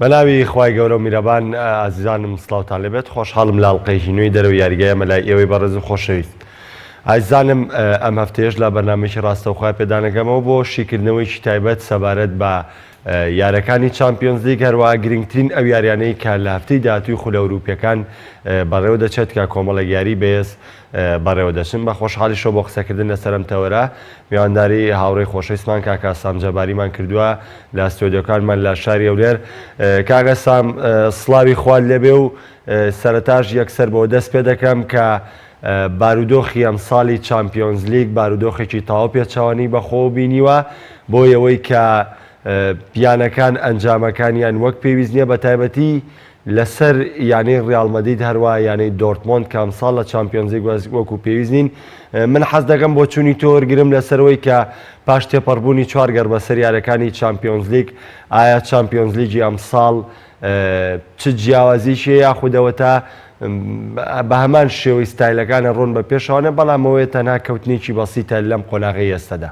بەناوی خوای گەورە و میرەبان ئازیزانم سڵاوتان لێبێت خۆشحاڵم لە ئەڵقەیەکی نوێی دەرەوەی یاریگای ئەمە لای ئێوەی بەڕێز و خۆشەویست ئازیزانم ئەم هەفتەیەش لە بەرنامەیەکی ڕاستەوخۆیا پێدانەگەمەوە بۆ شیکردنەوەیکی تایبەت سەبارەت بە یارەکانی چامپیۆنزلیگ هەروەها گرنگترین ئەو یاریانەی کە لە هەفتەی داهاتووی خولە ئەوروپیەکان بەڕێوە دەچێت کە کۆمەڵێک یاری بەهێز بەڕێوە دەچن. بە خۆشحاڵیشەوە بۆ قسەکردن لەسەر ئەم تەوەرە میوانداری هاوڕێی خۆشەویستمان کاک ئاسام جەباریمان کردووە لە ستۆدیۆکانمان لە شاری هەولێر. کاک ئاسام سڵاوی خوات لێبێ و سەرەتاش یەکسەر بەوە دەست پێ دەکەم کە بارودۆخی ئەمساڵی چامپیۆنزلیگ بارودۆخێکی تەواو پێچەوانەی بەخۆوە بینیوە بۆ ئەوەی کە یانەکان ئەنجامەکانیان وەک پێویست نییە بەتایبەتی لەسەر یانەی ڕیاڵ مەدرید هەروەها یانەی دۆرتمۆند کە ئەمساڵ لە چامپیۆنزلیگ وەکو پێویست نین. من حەز دەکەم بۆچوونی تۆ وەرگرم لەسەرەوەی کە پاش تێپەڕبوونی چوار گەڕ بەسەر یارەکانی چامپیۆنزلیگ ئایا چامپیۆنزلیگی ئەمساڵ چ جیاوازیی هەیە یاخود ئەوەتا بە هەمان شێوەی ستایلەکانە ڕۆن بە پێشەوانە بەڵام ئەوەیە تەنها کەوتنێکی بەسیتە لەم قۆناغەی ئێستەدا.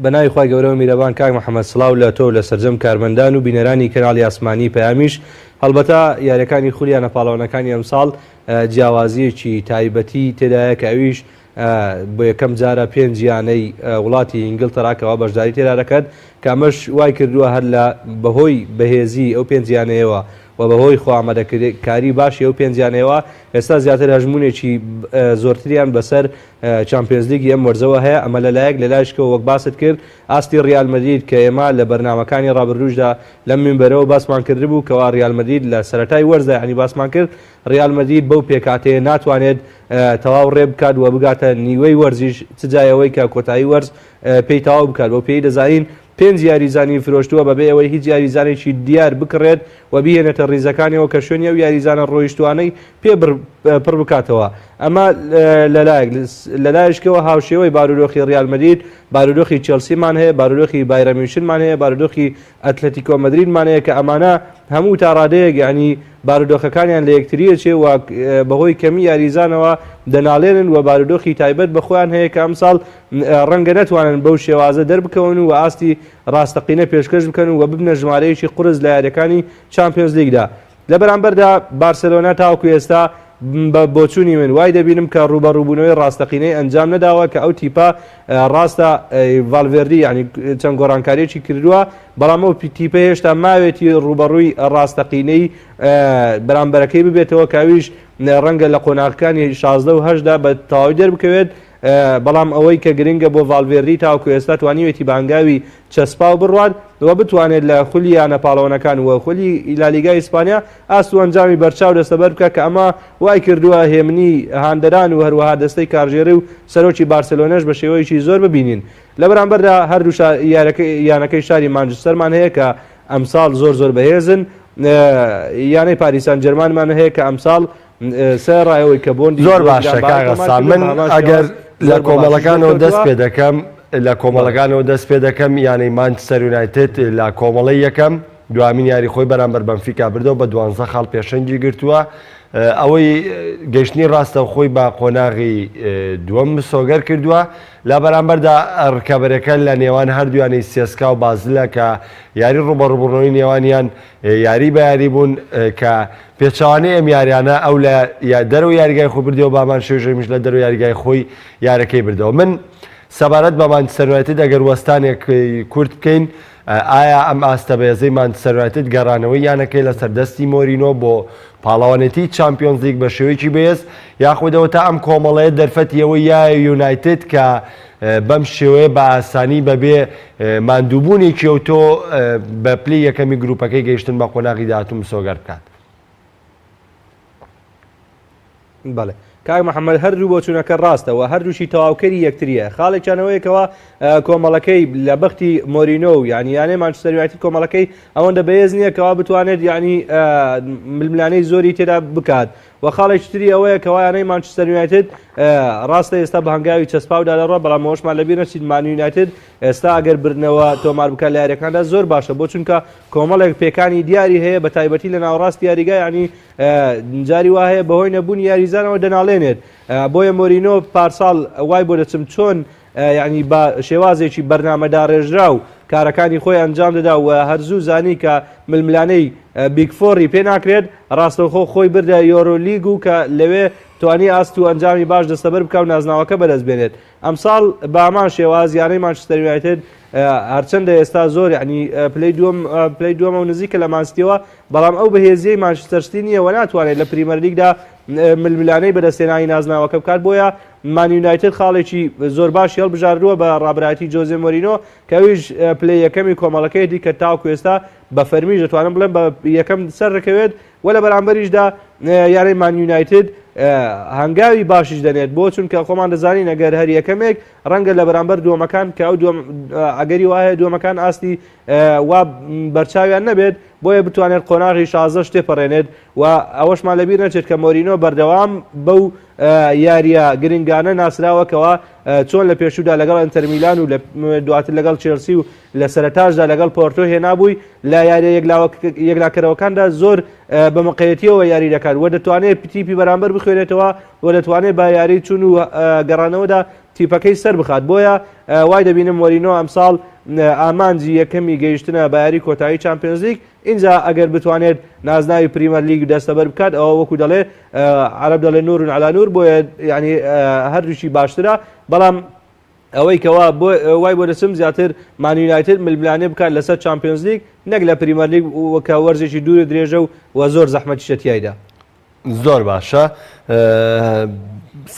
بە ناوی خوای گەورە و میرەبان کاک محمد سڵاو لە تۆ و لە سەرجەم کارمەندان و بینەرانی کەناڵی ئاسمانی پەیامیش هەڵبەتە یاریەکانی خولی یانە پاڵەوانەکانی ئەمساڵ جیاوازیەکی تایبەتی تێدایە کە ئەویش بۆ یەکەم جارە پێنج یانەی وڵاتی ئینگلتەرا کەوا بەشداری تێدا دەکات کە ئەمەش وای کردووە هەر لە بەهۆی بەهێزی ئەو پێنج یانەیەوە و بەهۆی خۆ ئامادەکاری باشی ئەو پێنج یانەیەوە ئێستا زیاتر هەژمونێکی زۆرتریان بەسەر چامپیۆنزلیگی ئەم وەرزەوە هەیە، ئەمە لەلایەک، لەلایشکەوە وەک باست کرد ئاستی ریال مەدرید کە ئێمە لە بەرنامەکانی رابردووشدا لەم مینبەرەوە باسمان کردبوو کەوا ریال مەدرید لە سەرەتای وەرزدا یانی باسمان کرد ریال مەدرید بەو پێکهاتەیە ناتوانێت تەواو رێ بکات و بگاتە نیوەی وەرزیش چ جای ئەوەی کە کۆتایی وەرز پێی تەواو بکات بەو پێی دەزانین پێنج یاریزانی فرۆشتووە بەبێ ئەوەی هیچ یاریزانێکی دیار بکڕێت و بیهێنێتە ریزەکانیەوە کە شوێنی ئەو یاریزانە رۆیشتووانەی پێ پڕ بکاتەوە. ئەمە لەلایەک، لەلایشکەوە هاوشێوەی بارودۆخی ریال مەدرید، بارودۆخی چێڵسیمان هەیە، بارودۆخی بایرن میونشنمان هەیە، بارودۆخی ئەتلەتیکۆ مەدریدمان هەیە کە ئەمانە هەموو تا رادەیەک یانی بارودۆخەکانیان لە یەکتریەچێ و بەهۆی کەمی یاریزانەوە دەناڵێنن و بارودۆخی تایبەت بە خۆیان هەیە کە ئەمساڵ ڕەنگە نەتوانن بەو شێوازە دەربکەون و ئاستی ڕاستەقینە پێشکەش بکەن و ببنە ژمارەیەکی قورس لە یاریەکانی چامپیۆنزلیگدا. لە بەرامبەردا بارسێلۆنا تاوەکو ئێستا بە بۆچوونی من وای دەبینم کە ڕووبەڕووبوونەوەی ڕاستەقینەی ئەنجام نەداوە کە ئەو تیپە ڕاستە ڤالڤێردی یعنی چەند گۆڕانکاریەکی کردووە بەڵام ئەو تیپە هێشتا ماوێتی ڕووبەڕووی ڕاستەقینەی بەرامبەرەکەی ببێتەوە کە ئەویش ڕەنگە لە قۆناغەکانی 16 و هەشتدا بە تەواوی دەربکەوێت بەڵام ئەوەی کە گرنگە بۆ ڤالڤێردی تاوەکو ئێستا توانیوێتی بە هەنگاوی چەسپاو بڕوات و بتوانێت لە خولی یانە پاڵەوانەکان و خولی لالیگای ئیسپانیا ئاست و ئەنجامی بەرچاو دەستەبەر بکات کە ئەمە وایکردووە هێمنی هاندەران و هەروەها دەستەی کارگێڕی و سەرۆکی بارسێلۆنەش بە شێوەیەکی زۆر ببینین. لە بەرامبەردا هەردوو یانەکەی شاری مانجستەرمان هەیە کە ئەمساڵ زۆر زۆر بەهێزن، یانەی پاریسان جێرمانمان هەیە کە ئەمساڵ سەرەڕای ئەوەی کە بۆندی زۆر باشە کاک غەسان من ئەگەر لە کۆمەڵەکانەوە دەست پێ دەکەم لە کۆمەڵەکانەوە دەست پێ دەکەم یانەی مانچستەر یونایتد لە کۆمەڵەی یەکەم دوامین یاری خۆی بەرامبەر بەنفیکا بردەوە بە دوانزە خاڵ پێشەنگی گرتووە ئەوەی گەشتنی ڕاستە خۆی بە قۆناغی دووەم مسۆگەر کردووە لە بەرامبەردا ڕکەبەرەکە لە نێوان هەردوویانەی سێسکا و بازلە کە یاری ڕوبەڕوبڕنەوەی نێوانیان یاری بە یاری بوون کە پێچەوانەی ئەم یاریانە ئەو لە دەرەوەی یاریگای خۆی بردەوە بامان شێژەمیش لە دەرەوەی یاریگای خۆی یارەکەی بردەوە من سەبارەت بە مانچستەر یونایتد ئەگەر وەستانێک کورت بکەین ئایا ئەم ئاستە بەهێزەی مانچستەر یونایتد گەڕانەوەی یانەکەی لەسەر دەستی مۆرینۆ بۆ پاڵەوانێتی چامپیۆنزلیگ بە شێوەیەکی بەهێز یاخود ئەوەتا ئەم کۆمەڵەیە دەرفەتی ئەوەی یایە یونایتد کە بەم شێوەیە بە ئاسانی بەبێ ماندووبوونێکی ئەوتۆ بە پلەی یەکەمی گروپەکەی گەیشتن بە قۆناغی داهاتوو مسۆگەر بکات. بەڵێ کاک محەممەد هەردوو بۆچوونەکە ڕاستە و هەردووشی تەواوکەری یەکتریە خاڵێکیان ئەوەیە کەوا کۆمەڵەکەی لە بەختی مۆرینۆ و یعنی یانەی مانچستەر یونایتد کۆمەڵەکەی ئەوەندە بەهێز نییە کەوا بتوانێت یعنی ململانێی زۆری تێدا بکات و خاڵێکی تری ئەوەیە کەوا یانەی مانچستەر یونایتد ڕاستە ئێستا بە هەنگاوی چەسپاودا دەڕوا بەڵام ئەوەشمان لەبیر نەچیت مان یونایتد ئێستا ئەگەر بردنەوە تۆمار بکات لە یاریەکاندا زۆر باشە بۆ چونکە کۆمەڵێک پێکانی دیاری هەیە بە تایبەتی لە ناوەڕاست یاریگا یعنی جاری وا هەیە بەهۆی نەبوونی یاریزانەوە دەناڵێنێت بۆیە مۆرینۆ پارساڵ وای بۆ دەچم چۆن یعنی بە شێوازێکی بەرنامەداڕێژراو. کارەکانی خۆی ئەنجام دەدا و هەر زوو زانی کە ململانێی big four ی پێ ناکرێت، ڕاستەوخۆ خۆی بردە یۆرۆلیگ و کە لەوێ توانی ئاست و ئەنجامی باش دەستەبەر بکا و نازناوەکە بەدەست بێنێت. ئەمساڵ بە هەمان شێواز یانەی مانچستەر یونایتد هەرچەندە ئێستا زۆر یعنی پلەی دووەم پلەی دووەمە و نزیکە لە مانسیتیەوە، بەڵام ئەو بەهێزیەی مانچستەر ستی نییە و ناتوانێت لە پریمەرلیگدا ململانێی بەدەستهێنانی نازناوەکە بکات، بۆیە مان یونایتد خاڵێکی زۆر باشی هەڵبژاردووە بە ڕابەرایەتی جۆزێ مۆرینۆ کە ئەویش پلەی یەکەمی کۆمەڵەکەیەتی کە تاوەکو ئێستا بە فەرمیش دەتوانم بڵێم بە یەکەم سەردەکەوێت و لە بەرامبەریشدا یانەی مان یونایتد هەنگاوی باشیش دەنێت بۆ چونکە خۆمان دەزانین ئەگەر هەر یەکەمێک ڕەنگە لە بەرامبەر دووەمەکان کە ئەو ئەگەری وایە دووەمەکان ئاستی وا بەرچاویان نەبێت بۆیە بتوانێت قۆناغی شازدەش تێپەڕێنێت و ئەوەشمان لەبیر نەچێت کە مۆرینۆ بەردەوام بەو یارییە گرنگانە ناسراوە کەوا چۆن لە پێشوودا لەگەڵ ئەنتەرمیلان و دواتر لەگەڵ چێلسی و لە سەرەتاشدا لەگەڵ پۆرتۆ هێنابووی لە یاریە یەکلاکەرەوەکاندا زۆر بە مقەیەتیەوە یاری دەکات و دەتوانێت تیپی بەرامبەر بخوێنێتەوە و دەتوانێت بە یاری چون و گەڕانەوەدا تیپەکەی سەر بخات بۆیە وای دەبینم مۆرینۆ ئەمساڵ ئامانجی یەکەمی گەیشتنە بە یاری کۆتایی چامپیۆنزلیگ ئینجا ئەگەر بتوانێت نازناوی پریمەر لیگ دەستەبەر بکات ئەوە وەکو دەڵێ عەرەب دەڵێ نور علی نور بۆیە یعنی هەردووکی باشترە بەڵام ئەوەی کەوا وای بۆ دەچم زیاتر مان یونایتد ململانێ بکات لەسەر چامپیۆنزلیگ نەک لە پریمەر لیگ کە وەرزێکی دوور درێژە و و زۆر زەحمەتیشە تیایدا. زۆر باشە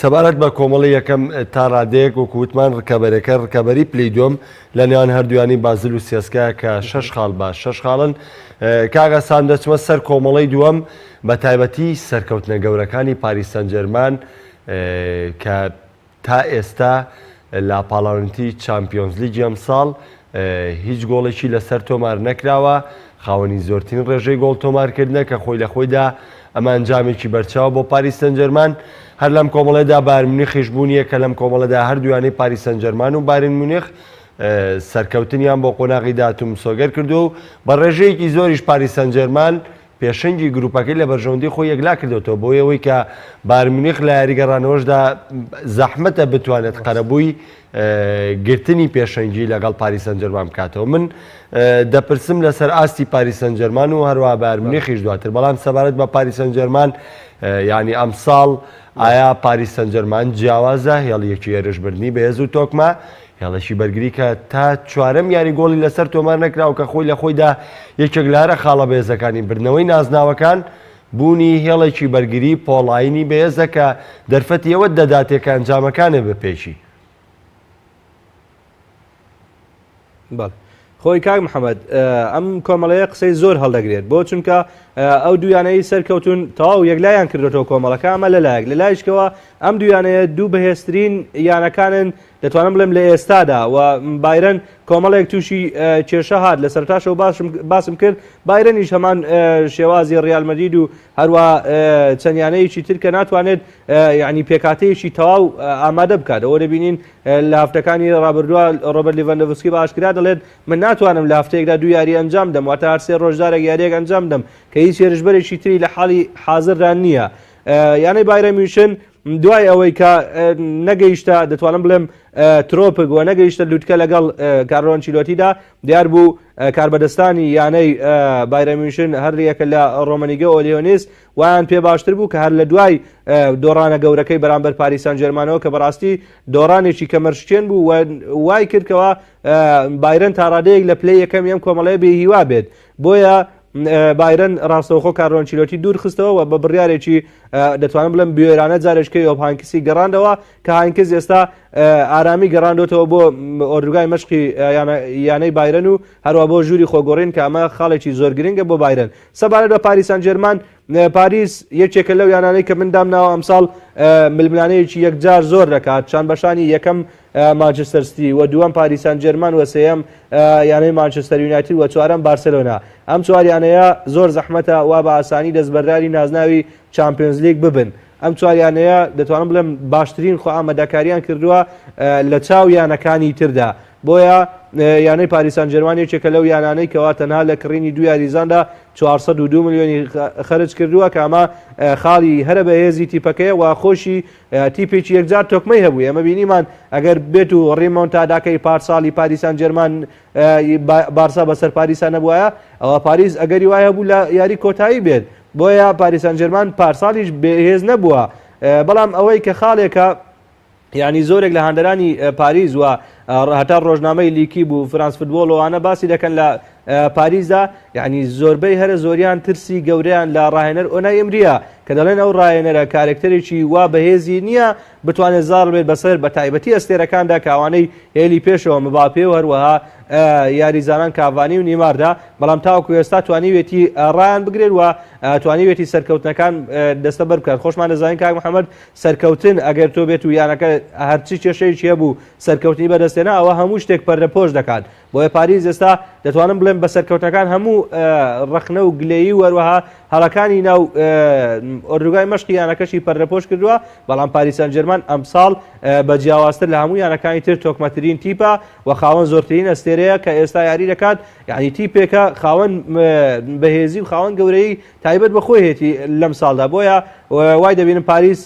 سەبارەت بە کۆمەڵی یەکەم تا ڕادەیەک وەکو وتمان ڕکەبەرەکە ڕکەبەری پلی دووەم لە نێوان هەردوویانی بازل و سیەسکا کە شەش خاڵ بە شەش خاڵن کاک ئاسان دەچمە سەر کۆمەڵی دووەم بە تایبەتی سەرکەوتنە گەورەکانی پاریس سانجێرمان کە تا ئێستا لە پاڵاونتی چامپیۆنزلیگی ئەمساڵ هیچ گۆڵێکی لەسەر تۆمار نەکراوە، خاوەنی زۆرترین ڕێژەی گۆڵ تۆمارکردنە کە خۆی لە خۆیدا ئەمە ئەنجامێکی بەرچاوە بۆ پاریس سانجێرمان. هەر لەم کۆمەڵەیەدا بایرن میونیخیش بوونیە کە لەم کۆمەڵەدا هەردوو یانەی پاریس سانجێرمان و بایرن میونیخ سەرکەوتنیان بۆ قۆناغی داهاتوو مسۆگەر کردووە و بە ڕێژەیەکی زۆریش پاریس سانجێرمان پێشەنگی گروپەکەی لە بەرژەوەندی خۆی یەکلاکردۆتەوە بۆ ئەوەی کە بایرن میونیخ لە یاری گەڕانەوەشدا زەحمەتە بتوانێت قەرەبووی گرتنی پێشەنگی لەگەڵ پاریس سانجێرمان بکاتەوە من دەپرسم لەسەر ئاستی پاریس سانجێرمان و هەروە بایرن میونیخیش دواتر بەڵام سەبارەت بە پاریس سانجێرمان یعنی ئەمساڵ ئایا پاریس سانجێرمان جیاوازە هێڵیەکی هێرشبردنی بەهێز و تۆکمە هێڵێکی بەرگری کە تا چوارەم یاری گۆڵی لەسەر تۆمار نەکرا و کە خۆی لە خۆیدا یەکێک لە هەرە خاڵە بەهێزەکانی بردنەوەی نازناوەکان، بوونی هێڵێکی بەرگری پۆڵایینی بەهێزە کە دەرفەتی ئەوەت دەداتێ کە ئەنجامەکانێ بپێکی. بەڵێ خۆی کاک محەممەد ئەم کۆمەڵەیە قسەی زۆر هەڵدەگرێت بۆ چونکە ئەو دویانەی سەرکەوتون تەواو یەکلایان کردوەوە کۆمەڵەکە ئەمە لەلایەک لە لایشکەوە ئەم دویانەیە دوو بەهێزترین یانەکانن دەتوانم بڵێم لە ئێستادا و بایرن کۆمەڵێک تووشی کێشە هات لە سەرتاشەوە باشم باسم کرد بایرنیش هەمان شێوازی ڕیال مەدرید و هەروە چەند یانەیەکی تر کە ناتوانێت یعنی پێکاتەیەکی تەواو ئامادە بکات ئەوە دەبینین لە هەفتەکانی ڕابردووە ڕۆبەرت لیڤاندۆڤسکی بە ئاشکرا دەڵێت من ناتوانم لە هەفتەیەکدا دوو یاری ئەنجام دەم واتە هەر سێ ڕۆژ جارێک یاریەک ئەنجام دەم کە هیچ هێرشبەرێکی تری لە حاڵی حازردا نییە یانەی بایرن میونشن دوای ئەوەی کە نەگەیشتە دەتوانم بڵێم ترۆپک و نەگەیشتە لوتکە لەگەڵ کارلۆ ئەنچیلۆتیدا دیار بوو کاربەدەستانی یانەی بایرن میونشن هەر یەکە لە ڕۆمەنیگە ئۆلی هۆنیس وایان پێ باشتر بوو کە هەر لە دوای دۆڕانە گەورەکەی بەرامبەر پاریس سان جێرمانەوە کە بەڕاستی دۆڕانێکی کەمەرشکێن بوو و وای کردکەوە بایرن تاڕادەیەک لە پلەی یەکەم ئەم کۆمەڵەیە بێ هیوا بێت بۆیە بایرن ڕاستەوخۆ کارلۆ ئەنچیلۆتی دوور خستەوە و بە بڕیارێکی دەتوانم بڵێم بوێرانە جارێککە یۆپ هاینکسی گەڕاندەوە کە هاینکس ئێستا ئارامی گەڕاندۆتەوە بۆ ئۆردوگای مەشقی یانەی بایرن و هەروە بۆ ژووری خۆگۆڕین کە ئەمە خاڵێکی زۆر گرنگە بۆ بایرن سەبارەت بە پاریس سانجێرمان پاریس یەکێکە لەو یانانەی کە من دامناوە ئەمساڵ ململانەیەکی یەکجار زۆر دەکات چان بەشانی یەکەم مانچستەر ستی و دووەم پاریس سان جێرمان و سێیەم یانەی مانچستەر یونایتد و چوارەم بارسێلۆنا ئەم چوار یانەیە زۆر زەحمەتە وا بە ئاسانی دەستبەرداری نازناوی چامپیۆنزلیگ ببن ئەم چوار یانەیە دەتوانم بڵێم باشترین خۆ ئامادەکاریان کردووە لە چاو یانەکانی تردا بۆیە. یانەی پاریسان جێرمان یەکێکە لەو یانانەی کەوا تەنها لە کڕینی دوو یاریزاندا 402 ملیۆنی خەرج کردووە کە ئەمە خاڵی هەرە بەهێزی تیپەکەیە و خۆشی تیپێکی یەکجار تۆکمەی هەبوو ئێمە بینیمان ئەگەر بێت و ڕیمۆنتاداکەی پارساڵی پاریسان جێرمان بارسا بەسەر پاریسا نەبوایە ئەوە پاریس ئەگەری وای هەبوو لە یاری کۆتایی بێت بۆیە پاریسان جێرمان پارساڵیش بێهێز نەبووە بەڵام ئەوەی کە خاڵێکە یانی زۆرێک لە هاندەرانی پاریس و هەتا ڕۆژنامەی لیکیب و فرانس فوتبۆڵ وانە باسی دەکەن لە پاریسدا یعنی زۆربەی هەرە زۆریان ترسی گەورەیان لە ڕاهێنەر ئۆنای ئەمریە کە دەڵێن ئەو ڕاهێنەرە کارێکتەرێکی وا بەهێزی نییە بتوانێت زاڵ بێت بەسەر بە تایبەتی ئەستێرەکاندا کاوانەی هێلی پێشەوە مباپێ و هەروەها یاریزانان کاڤانی و نیماردا بەڵام تاوەکو ئێستا توانیوێتی ڕایان بگرێت و توانیوێتی سەرکەوتنەکان دەستەبەر بکات خۆشمان دەزانین کاک محەممەد سەرکەوتن ئەگەر تۆ بێت و یانەکە هەرچی کێشەیەکی هەبوو سەرکەوتنی بەدەستێنا ئەوە هەموو شتێک پەردەپۆش دەکات بۆیە پاریس ئێستا دەتوانم بڵێم بە سەرکەوتنەکان هەموو ڕەخنە و گلەیی و هەروەها هەڵەکانی ناو ئۆردوگای مەشقی یانەکەشی پەردەپۆش کردووە بەڵام پاریس سان جێرمان ئەمساڵ بە جیاوازتر لە هەموو یانەکانی تر تۆکمەترین تیپە و خاوەن زۆرترین ئەستێرەیە کە ئێستا یاری دەکات یعنی تیپێکە خاوەن بەهێزی و خاوەن گەورەی تایبەت بە خۆیەتی لەم ساڵدا بۆیە وای دەبینم پاریس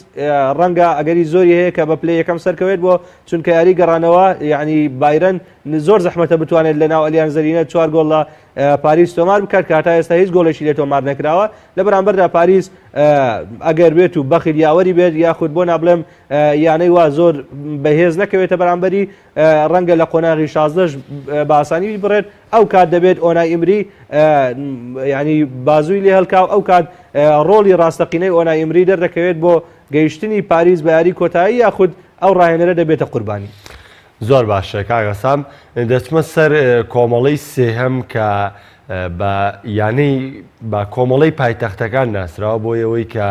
ڕەنگە ئەگەری زۆری هەیە کە بە پلەی یەکەم سەرکەوێت بۆ چونکە یاری گەڕانەوە یعنی بایرن زۆر زەحمەتە بتوانێت لە ناو ئەلیانز ئەرێنا چوار گۆڵ لە پاریس تۆمار بکات کە تا ئێستا هیچ گۆڵێکی لێ تۆمار نەکراوە لە بەرامبەردا پاریس ئەگەر بێت و بەخت یاوەری بێت یاخود بۆ نابڵێم یانەی وا زۆر بەهێز نەکەوێتە بەرامبەری ڕەنگە لە قۆناغی شازدەش بە ئاسانی بڕێت ئەو کات دەبێت ئۆنای ئیمری ینی بازووی لێ هەلکاو ئەو کات ڕۆڵی ڕاستەقینەی ئۆنای ئیمری دەردەکەوێت بۆ گەیشتنی پاریس بە یاری کۆتایی یاخود ئەو ڕاهێنەرە دەبێتە قوربانی. زۆر باشە کاک حسام دەچمە سەر کۆمەڵەی سێهەم کە بە یانەی بە کۆمەڵەی پایتەختەکان ناسراوە بۆ ئەوەی کە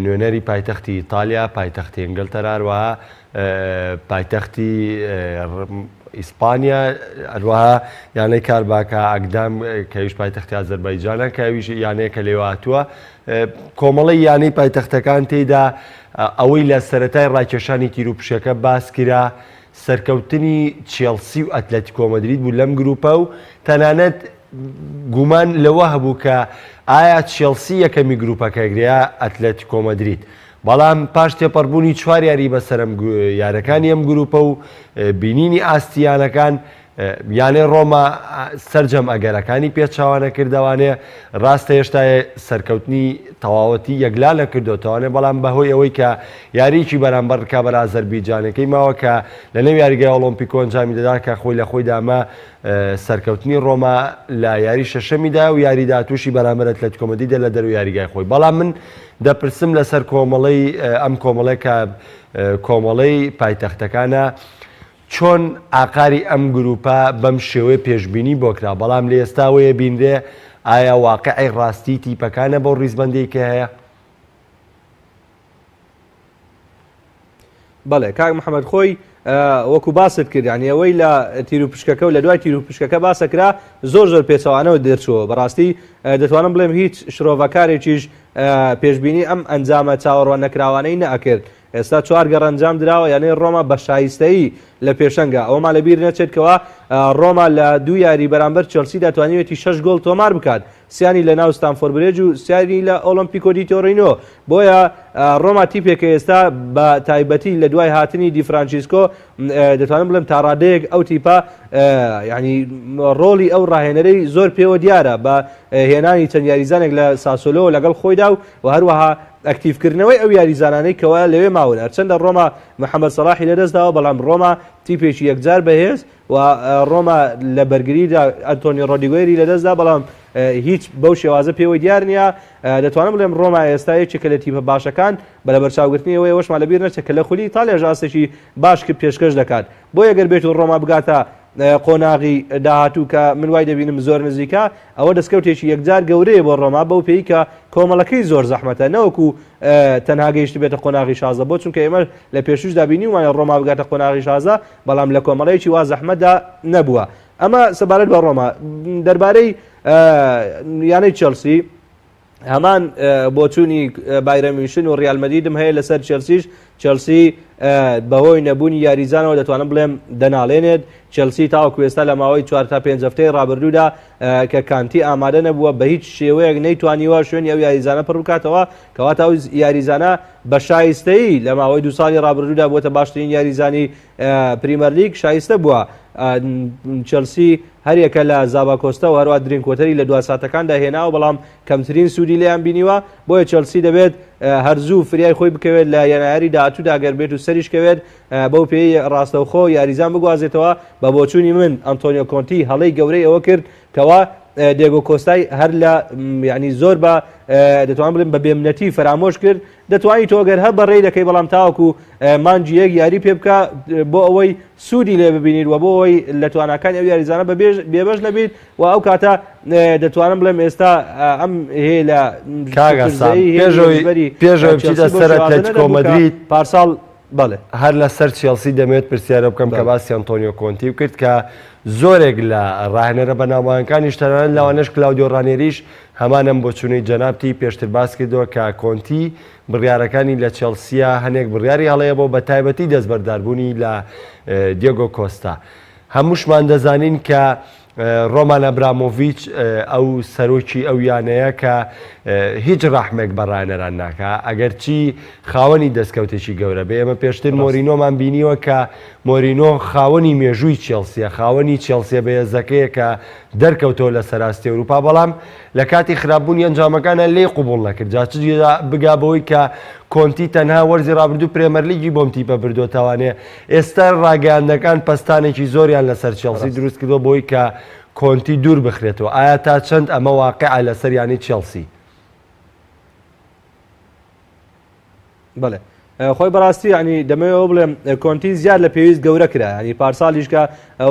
نوێنەری پایتەختی ئیتالیا پایتەختی ئینگلتەرا هەروەها پایتەختی ئیسپانیا هەروەها یانەی کارباکە ئەگدام کەویش پایتەختی ئازەربایجانە کە ئەویش یانەیە کە لێوە هاتووە کۆمەڵەی یانەی پایتەختەکان تێیدا ئەوەی لە سەرەتای ڕاکێشانی تیروپشکەکە باس کرا سەرکەوتنی چێڵسی و ئەتلەتیکۆ مەدرید بوو لەم گروپە و تەنانەت گومان لەوە هەبوو کە ئایا چێڵسی یەکەمی گروپەکە گریا ئەتلەتیکۆ مەدرید بەڵام پاش تێپەڕبوونی چوار یاری بەسەر ئەم یانەکانی ئەم گروپە و بینینی ئاستی یانەکان یانەی ڕۆما سەرجەم ئەگەرەکانی پێچەوانە کردەوانێ ڕاستە هێشتا سەرکەوتنی تەواوەتی یەکلا نەکردۆتەوانێ بەڵام بەهۆی ئەوەی کە یاریی بەرامبەر ڕکابەر ئازەربیجانەکەی ماوە کە لە نێو یاریگای ئۆڵۆمپیکۆ ئەنجامی دەدا کە خۆی لە خۆیدا ئەمە سەرکەوتنی ڕۆما لە یاری شەشەمیدا و یاری داهاتووشی بەرامبەر ئەتلەتیکۆ مەدریدە لە دەرەوەی یاریگای خۆی بەڵام من دەپرسم لەسەر کۆمەڵەی ئەم کۆمەڵەی کە کۆمەڵەی پایتەختەکانە چۆن ئاقاری ئەم گروپە بەم شێوەیە پێشبینی بۆ کرا بەڵام لە ئێستاوەیە بینرێ ئایا واقعی ڕاستی تیپەکانە بەو ڕیزبەندیەی کە هەیە؟ بەڵێ کاک محەممەد خۆی وەکو باست کرد یعنی ئەوەی لە تیروپشکەکە و لە دوای تیروپشکەکە باسەکرا زۆر زۆر پێچەوانەوە دەرچووە بەڕاستی دەتوانم بڵێم هیچ شرۆڤەکارێکیش پێشبینی ئەم ئەنجامە چاوەڕوان نەکراوانەی نەئەکرد ئێستا چوار گەڕ ئەنجام دراوە یانەی ڕۆما بە شایستەیی لە پێشەنگە ئەوەمان لەبیر نەچێت کەوا ڕۆما لە دوو یاری بەرامبەر چێڵسیدا توانیوێتی شەش گۆڵ تۆمار بکات سیانی لە ناو ستامفۆرد برێج و سیانی لە ئۆڵۆمپیکۆ دی تۆرینۆ بۆیە ڕۆما تیپێکە ئێستا بە تایبەتی لە دوای هاتنی دی فرانچیسکۆ دەتوانم بڵێم تاڕادەیەک ئەو تیپە ینی ڕۆڵی ئەو ڕاهێنەرەی زۆر پێوە دیارە بە هێنانی چەند یاریزانێک لە ساسۆلۆ لەگەڵ خۆیدا و هەروەها ئەکتیڤکردنەوەی ئەو یاریزانانەی کەوا لەوێ ماون هەرچەندە ڕۆما محەمەد سەڵاحی لەدەستداوە بەڵام ڕۆما تیپێکی یەکجار بەهێز و ڕۆما لە بەرگریدا ئەنتۆنی ڕۆدیگۆیری لەدەستدا بەڵام هیچ بەو شێوازە پێوەی دیار نییە دەتوانم بڵێم ڕۆما ئێستا یەکێکە لە تیپە باشەکان بە لەبەرچاوگرتنی ئەوەی ئەوەشمان لەبیر نەچێت کە لە خولی ئیتاڵیاش ئاستێکی باش پێشکەش دەکات بۆیە گەر بێت و ڕۆما بگاتە قۆناغی داهاتوو کە من وای دەبینم زۆر نزیکە ئەوە دەستکەوتێکی یەکجار گەورەیە بۆ ڕۆما بەو پێی کە کۆمەڵەکەی زۆر زەحمەتە نەوەکو تەنها گەیشتبێتە قۆناغی 16 بۆ چونکە ئێمە لە پێشوشدا بینیومانە ڕۆما بگاتە قۆناغی 16 بەڵام لە کۆمەڵەیەکی وا زەحمەتدا نەبووە ئەمە سەبارەت بە ڕۆما دەربارەی یانەی چێڵسی هەمان بۆچوونی بایرن میونشن و ڕیال مەدریدم هەیە لەسەر چێلسیش. چێڵسی بەهۆی نەبوونی یاریزانەوە دەتوانم بڵێم دەناڵێنێت. چێڵسی تاوەکو ئێستا لە ماوەی چوار تا پێنج هەفتەی ڕابردوودا کە کانتی ئامادە نەبووە بە هیچ شێوەیەک نەیتوانیوە شوێنی ئەو یاریزانە پڕ بکاتەوە، کەواتە ئەو یاریزانە بە شایستەیی لە ماوەی دوو ساڵی ڕابردوودا بووەتە باشترین یاریزانی پریمەرلیگ شایستە بووە. چێڵسی هەریەکە لە زاباکۆستا و هەروە درینکوەتەری لە دوا ساتەکاندا هێناوە، بەڵام کەمترین سوودی لێیان بینیوە، بۆیە چێڵسی دەبێت هەرزوو فریای خۆی بکەوێت لە یەنایەری داهاتوودا گەر بێت و سەریش کەوێت بەو پێی ڕاستەوخۆ یاریزان بگوازێتەوە. بە بۆچوونی من ئەنتۆنیۆ کۆنتی هەڵەی گەورەی ئەوە کرد کەوا دێگۆ کۆستای هەر لە یعنی زۆر بە دەتوانم بڵێم بە بێمنەتی فەرامۆش کرد. دەتوانیت تۆ گەر هەر بەڕێی دەکەی بەڵام تاوەکو مانگی یەک یاری پێ بکە بۆ ئەوەی سوودی لێ ببینیت و بۆ ئەوەی لە تواناکانی ئەو یاریزانە بێبەش نەبیت و ئەو کاتە دەتوانم بڵێم ئێستا ئەم هێلە پێشەوەی بچیتە سەر ئەتلەتیکۆ مەدرید پارساڵ بەڵێ. هەر لەسەر چێڵسی دەمەوێت پرسیارە بکەم کە باسی ئەنتۆنیۆ کۆنتی کرد کە زۆرێک لە ڕاهێنەرە بەناوبانگەکانیش تەنانەت لەوانەش کلاودیۆ ڕانێریش هەمان ئەم بۆچوونەی جەنابتی پێشتر باس کردووە کە کۆنتی بڕیارەکانی لە چێڵسیە هەنێک بڕیاری هەڵەیە بۆ بەتایبەتی دەستبەرداربوونی لە دیێگۆ کۆستا. هەمووشمان دەزانین کە ڕۆمان ئەبرامۆڤیچ ئەو سەرۆکی ئەو یانەیە کە هیچ ڕەحمێک بە ڕاهێنەران ناکا ئەگەرچی خاوەنی دەستکەوتێکی گەورە بێ. ئێمە پێشتر مۆرینۆمان بینیوە کە مۆرینۆ خاوەنی مێژووی چێڵسیە، خاوەنی چێڵسیە بەهێزەکەیە کە دەرکەوتەوە لە سەراستی ئەوروپا، بەڵام لە کاتی خراپبوونی ئەنجامەکانە لێی قبوڵ نەکرد، جا چ بگا بەوەی کە کۆنتی تەنها وەرزی رابردوو پرێمەرلیگی بۆم تیپە بردۆتەوانێ، ئێستا راگەیاندنەکان پەستانێکی زۆریان لەسەر چێڵسی دروست کردووە بۆی کە کۆنتی دوور بخرێتەوە، ئایا تا چەند ئەمە واقیعە لەسەر یانەی چێڵسی؟ بەڵێ خۆی بەڕاستی ینی دەمەوێت ئەوە بڵێم کۆنتی زیاد لە پێویست گەورە کرا، ینی پارساڵیش کە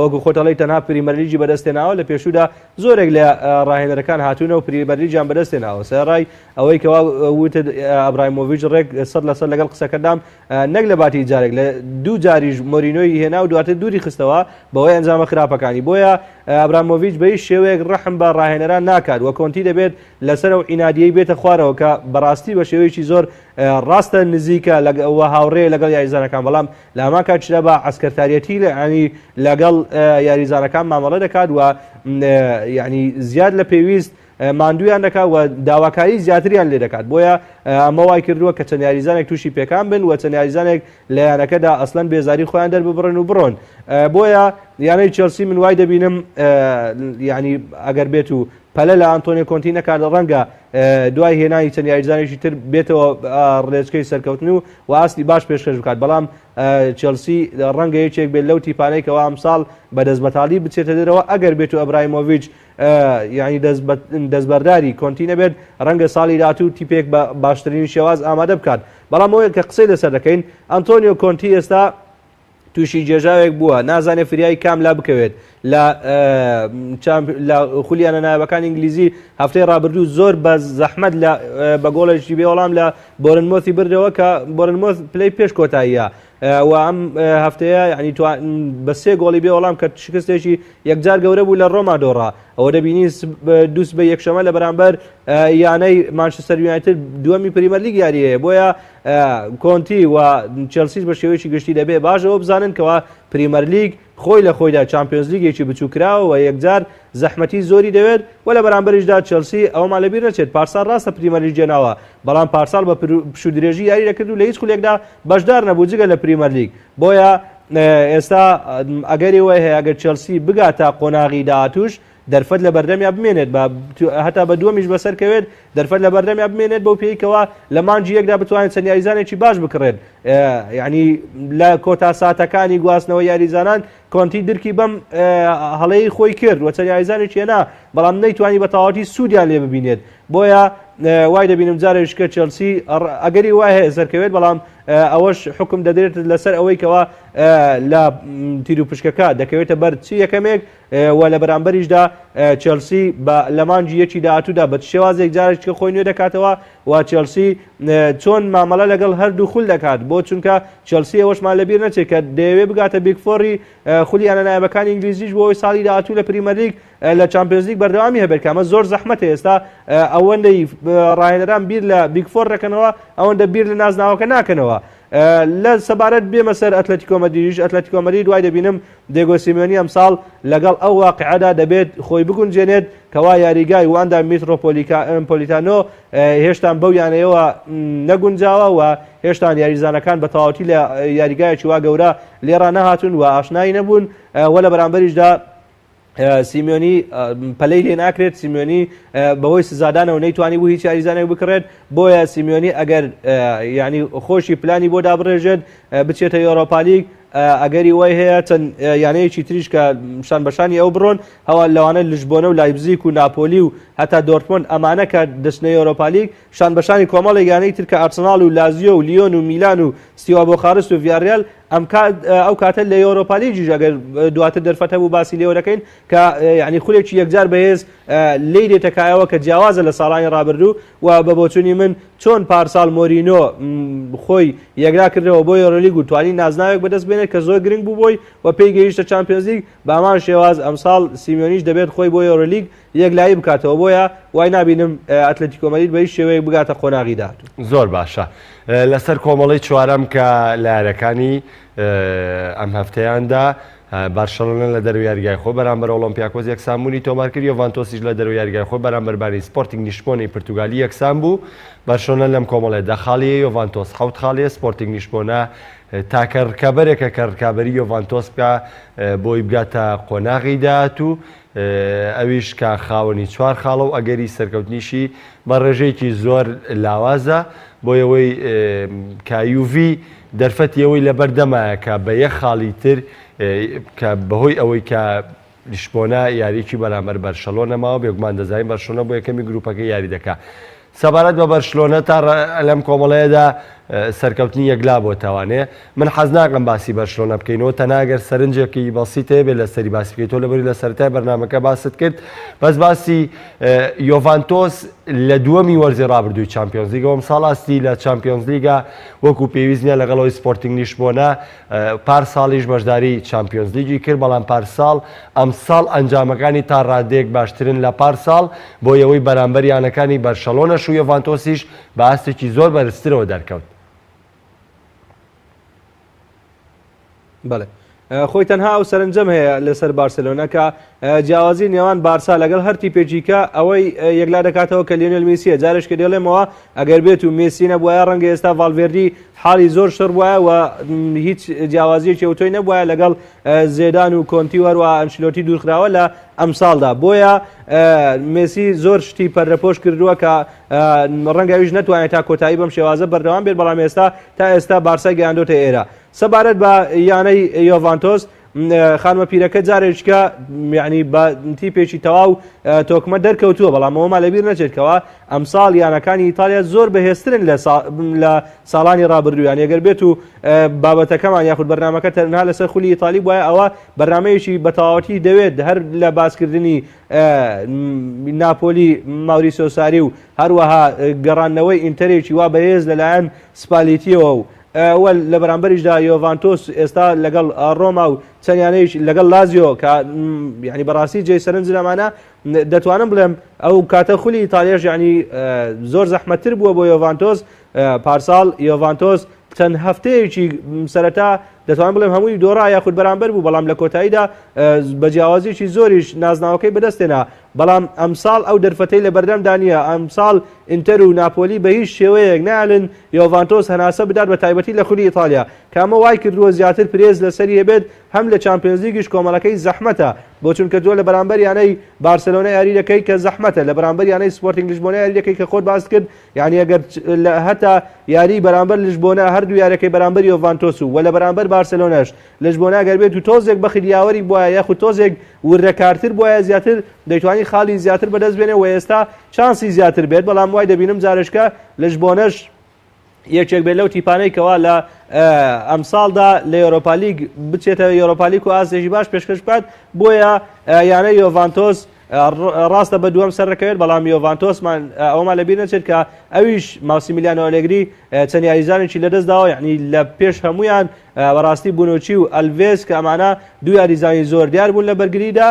وەکو خۆتەڵی تەنها پریمەرلیگی بەدەستێناوە، لە پێشوودا زۆرێک لە ڕاهێنەرەکان هاتوونە و پریمەرلیگیان بەدەستێناوە. سەرەڕای ئەوەی کەوا وتت ئەبرایمۆڤیچ ڕێک سەد لەسەر لەگەڵ قسەکەدام، نەک لە باتی جارێک لە دوو جاریش مۆرینۆی هێنا و دواتر دووری خستەوە بەوەی ئەنجامە خراپەکانی. بۆیە ئەبرامۆڤیچ بە هیچ شێوەیەک ڕەحم بە ڕاهێنەران ناکات و کۆنتی دەبێت لەسەر ئەو عینادیەی بێتە خوارەوە کە بەڕاستی بە شێوەیەکی زۆر ڕاستە نزیکە و هاوڕێ لەگەڵ یاریزانەکان، بەڵام لە هەمان کاتیشدا بە عەسکەرتاریەتی ینی لەگەڵ یاریزانەکان مامەڵە دەکات و ینی زیاد لە پێویست ماندویان دەکات و داواکاری زیاتریان لێ دەکات. بۆیە ئەمە وای کردووە کە چەند یاریزانێک تووشی پێکان بن و چەند یاریزانێک لە یانەکەدا ئەسلەن بێزاری خۆیان دەرببڕن و بڕۆن. بۆیە یانەی چێلسی من وای دەبینم ینی ئەگەر بێت و پەلە لە ئەنتۆنیۆ کۆنتی نەکات ڕەنگە دوای هێنانی چەند یاریزانێکی تر بێتەوە ڕێچکەی سەرکەوتن و و ئاستی باش پێشکەش بکات، بەڵام چێلسی ڕەنگە یەکێک بێت لەو تیپانەی کەوا ئەمساڵ بە دەستبەتاڵی بچێتە دەرەوە ئەگەر بێت و ئەبرایمۆڤیچ یعنی دەستبەرداری کۆنتی نەبێت، ڕەنگە ساڵی داهاتوو تیپێک بە باشترین شێواز ئامادە بکات. بەڵام ئەوەی کە قسەی لەسەر دەکەین ئەنتۆنیۆ کۆنتی ئێستا تووشی گێژاوێک بووە، نازانێت فریای کام لا بکەوێت. لە لە خولی یانە نایابەکانی ئینگلیزی هەفتەی ڕابردوو زۆر بە زەحمەت لە بە گۆڵێکی بێ وەڵام لە بۆرنمۆثی بردەوە کە بۆرنمۆث پلەی پێش کۆتاییە و ئەم هەفتەیە ینی بە سێ گۆڵی بێ وەڵام کە شکستێکی یەکجار گەورە بوو لە ڕۆما دۆڕا. ئەوە دەبینین دووس بە یەکشەمە لە بەرامبەر یانەی مانچستەر یونایتد دووەمی پریمەرلیگ یاری هەیە. بۆیە کۆنتی و چێلسیش بە شێوەیەکی گشتی دەبێ باش ئەوە بزانن کەوا پریمەرلیگ خۆی لە خۆیدا چامپیۆنزلیگێکی بچووکراوە و یەکجار زەحمەتی زۆری دەوێت و لە بەرامبەریشدا چێلسی ئەوەمان لەبیر نەچێت پارسال ڕاستە پریمەرلیگ جێناوە، بەڵام پارسال بە پشوو درێژی یاری دەکرد و لە هیچ خولێکدا بەشدار نەبوو جگە لە پریمەرلیگ. بۆیە ئێستا ئەگەری وای هەیە ئەگەر چێلسی بگاتە قۆناغی داهاتووش دەرفەت لە بەردەمیا بمێنێت بە هەتا بە دووەمیش بەسەر کەوێت دەرفەت لە بەردەمیا بمێنێت بەو پێی کەوا لە مانگی یەکدا بتوانێت چەند یاریزانێکی باش بکڕێت. یعنی لە کۆتا ساتەکانی گواستنەوە یاریزانان کۆنتی درکی بەم هەڵەی خۆی کرد و چەند یاریزانێکی هێنا، بەڵام نەیتوانی بە تەواوەتی سوودیان لێ ببینێت. بۆیە وای دەبینم جارێکش کە چێلسی ئەگەری وای هەیە سەرکەوێت، بەڵام ئەوەش حکم دەدرێت لەسەر ئەوەی کەوا لە تیروپشکەکە دەکەوێتە بەر چ یەکەمێک و لە بەرامبەریشدا چێلسی بە لە مانگی یەکی داهاتوودا بە شێوازێک جارێکە خۆی نوێ دەکاتەوە و چێلسی چۆن مامەڵە لەگەڵ هەردوو خول دەکات، بۆ چونکە چێلسی ئەوەشمان لەبیر نەچێت کە دەیەوێت بگاتە Big Four ی خولی یانە نایابەکانی ئینگلیزیش بۆ ئەوەی ساڵی داهاتوو لە پریمەرلیگ لە چامپیۆنزلیگ بەردەوامی هەبێت، کە ئەمە زۆر زەحمەتە. ئێستا ئەوەندەی ڕاهێنەران بیر لە Big Four دەکەنەوە ئەوەندە بیر لە نازناوەکە ناکەنەوە. لە سەبارەت بێمە سەر ئەتلەتیکۆ مەدریدیش، ئەتلەتیکۆ مەدرید وای دەبینم دێگۆ سیمیۆنی ئەمساڵ لەگەڵ ئەو واقیعەدا دەبێت خۆی بگونجێنێت کەوا یاریگای واندا میترۆپۆلیتانۆ هێشتان بەو یانەیەوە نەگونجاوە و هێشتان یاریزانەکان بە تەواوەتی لە یاریگایەکی وا گەورە لێ ڕانەهاتوون و ئاشنایی نەبوون و لە بەرامبەریشدا سیمیۆنی پەلەی لێ ناکرێت سیمیۆنی بەهۆی سزادانەوە نەیتوانی بوو هیچ یاریزانێک بکڕێت بۆیە سیمیۆنی ئەگەر ینی خۆشی پلانی بۆ دابڕێژێت بچێتە یۆرۆپالیگ ئەگەری وای هەیە چەند یانەیەکی تریش کە شان بەشانی ئەو بڕۆن هەوا لەوانە لشبۆنە و لایبزیک و ناپۆلی و هەتا دۆرتمۆند ئەمانە کە دەچنە یۆرۆپالیگ شان بەشانی کۆمەڵێک یانەی تر کە ئارسناڵ و لازیۆ و لیۆن و میلان و ستیوا بۆخارست و ڤیاریال ئەم کات ئەو کاتە لە یۆرۆپالیگیش ئەگەر دواتر دەرفەت هەبوو باسی لێوە دەکەین کە یعنی خولێکی یەکجار بەهێز لێی دێتە کایەوە کە جیاوازە لە ساڵانی ڕابردوو و بە بۆچوونی من چۆن پارساڵ مۆرینۆ خۆی یەکلا کردەوە بۆ یۆرۆلیگ و توانی نازناوێک بەدەست بێنێت کە زۆر گرنگ بوو بۆی و پێی گەیشتە چامپیۆنزلیگ بە هەمان شێواز ئەمساڵ سیمیۆنیش دەبێت خۆی بۆ یۆرۆلیگ یەکلایی بکاتەوە بۆیە وای نابینم ئەتلەتیکۆ مەدرید بە هیچ شێوەیەک بگاتە قۆناغی داهاتوو. زۆر باشە لەسەر کۆمەڵەی چوارەم کە لە یاریەکانی ئەم هەفتەیاندا بارشەلۆنە لە دەرەوەی یاریگای خۆی بەرامبەر ئۆڵۆمپیاکۆس یەکسانبوونی تۆمارکرد، یۆڤانتۆسیش لە دەرەوەی یاریگای خۆی بەرامبەر بانی سپۆرتینگ لیشبۆنەی پرتوگالی یەکسان بوو. بەرشلۆنە لەم کۆمەڵەیە 10 خاڵیە، یۆڤانتۆس حەوت خاڵیە، سپۆرتینگ لیشبۆنە تاکە رکابەرێکە کە رکابەری یۆڤانتۆس بکا بۆی بگاتە قۆناغی داهاتوو. ئەویش کە خاوەنی چوار خاڵە و ئەگەری سەرکەوتنیشی بە ڕێژەیەکی زۆر لاوازە، بۆ ئەوەی کە یوڤی دەرفەتی ئەوەی لەبەردەمایە کە بە یەک خاڵی تر کە بەهۆی ئەوەی کە لیشبۆنە یاریی بەرامبەر بەرشەلۆنە ماوە، بێگومان دەزانین بەرشلۆنە بۆ یەکەمی گروپەکەی یاری دەکا. سەبارەت بە بەرشلۆنە تا لەم کۆمەڵەیەدا سەرکەوتنی یەکلا بۆتەوانێ من حەز ناکەم باسی بەرشلۆنە بکەینەوە تەنها گەر سەرنجێکی بەسیت هەیە لەسەری باسی بکەیت تۆ لەبەری لە سەرەتای بەرنامەکە باست کرد بەس باسی یۆڤانتۆس لە دووەمی وەرزی ڕابردووی چامپیۆنزلیگەوە ئەمساڵ ئاستی لە چامپیۆنزلیگا وەکو پێویست نییە لەگەڵەوەی سپۆرتینگ لیشبۆنە پار ساڵیش بەشداری چامپیۆنزلیگی کرد، بەڵام پارساڵ ئەمساڵ ئەنجامەکانی تا ڕادەیەک باشترن لە پارساڵ، بۆ یەوەی بەرامبەر یانەکانی بەرشەلۆنەش و یۆڤانتۆسیش بە ئاستێکی زۆر بەرزترەوە دەرکەوت. بەڵێ خۆی تەنها ئەو سەرنجەم هەیە لەسەر بارسێلۆنا کە جیاوازی نێوان بارسا لەگەڵ هەر تیپێکی کە ئەوەی یەکلا دەکاتەوە کە لیۆنێل میسیە جارێک کە دەڵێمەوە ئەگەر بێت و مێسی نەبوایە ڕەنگە ئێستا ڤالڤێردی حاڵی زۆر شڕ بوایە و هیچ جیاوازیەکی ئەوتۆی نەبوایە لەگەڵ زێدان و کۆنتی و هەروە ئەنشلۆتی دوورخراوە لە ئەمساڵدا بۆیە مێسی زۆر شتی پەرەپۆش کردووە کە ڕەنگە ئەویش نەتوانێت تا کۆتایی بەم شێوازە بەردەوام بێت بەڵام ئێستا تا ئێستا بارسای گەیاندۆتە ئێرە سەبارەت بە یانەی یۆڤانتۆس خانمە پیرەکە جارێکە یعنی بە تیپێکی تەواو تۆکمە دەرکەوتووە بەڵام ئەوەمان لەبیر نەچێت کەوا ئەمساڵ یانەکانی ئیتالیا زۆر بەهێزترن لە ساڵانی ڕابردوو یان ئەگەر بێت و بابەتەکەمان یاخود بەرنامەکە تەنها لەسەر خولی ئیتالی بوایە ئەوە بەرنمەیەکی بەتەواوەتی دەوێت هەر لە باسکردنی ناپۆلی ماوریسۆ ساری و هەروەها گەڕاندنەوەی ئینتەرێکی وا بەهێز لەلایەن سپالیتیەوە و و لە بەرامبەریشدا یۆڤانتۆس ئێستا لەگەڵ ڕۆما و چەند یانەیش لەگەڵ لازیۆ کە یعنی بەڕاستی جێی سەرنج لەمانە دەتوانم بڵێم ئەو کاتە خولی ئیتالیاش یعنی زۆر زەحمەتتر بووە بۆ یۆڤانتۆس پارساڵ یۆڤانتۆس چەند هەفتەیەکی سەرەتا دەتوانم بڵێم هەمووی دۆڕا یاخود بەرامبەر بوو بەڵام لە کۆتاییدا بە جیاوازیی زۆریش نازناوەکەی بەدەستێنا بەڵام ئەمساڵ ئەو دەرفەتەی لەبەردەمدا نییە، ئەمساڵ ئینتەر و ناپۆلی بەهیچ شێوەیەک نایەلن یۆڤانتۆس هەناسە بدات بەتایبەتی لە خولی ئیتاڵیا، کە ئەمە وایکردووە زیاتر پرێس لەسەری هەبێت، هەم لە چامپیۆنزلیگیش کۆمەڵەکەی زەحمەتە، بۆ چونکە تۆ لە بەرامبەر یانەی بارسێلۆنا یاری دەکەی کە زەحمەتە، لە بەرامبەر یانەی سپۆرتینگ لشبۆنە یاری دەکەی کە خۆت باست کرد، یانی ئەگەر هەتا یاری بەرامبەر لشبۆنە هەردوو یارەکەی بەرامبەر یۆڤانتۆس و وە لە بەرامبەر بارسێلۆناش لشبۆنە گەر بێت و تۆزێک بەخت یاوەری بوایە یاخود تۆزێک وردەکارتر بوایە زیاتر دەیتوانی خاڵی زیاتر بەدەست بێنێ و ئێستا چانسی زیاتر بێت بەڵام وای دەبینم جارێکە لشبۆنەش یەکێک بێت لەو تیپانەی کەوا لە ئەمساڵدا لە یۆرۆپالیگ بچێتە یۆرۆپالیک و ئاستێکی باش پێشکەش بکات بۆیە یانە یۆڤانتۆس ڕاستە بە دووەم سەردەکەوێت، بەڵام یۆڤانتۆسمان ئەوەمان لەبیر نەچێت کە ئەویش ماسیمیلیانۆ ئەلێگری چەند یاریزانێکی لەدەستداوە، یعنی لە پێش هەمویان بەڕاستی بونۆچی و ئەلڤێس کە ئەمانە دوو یاریزانی زۆر دیار بوون لە بەرگریدا.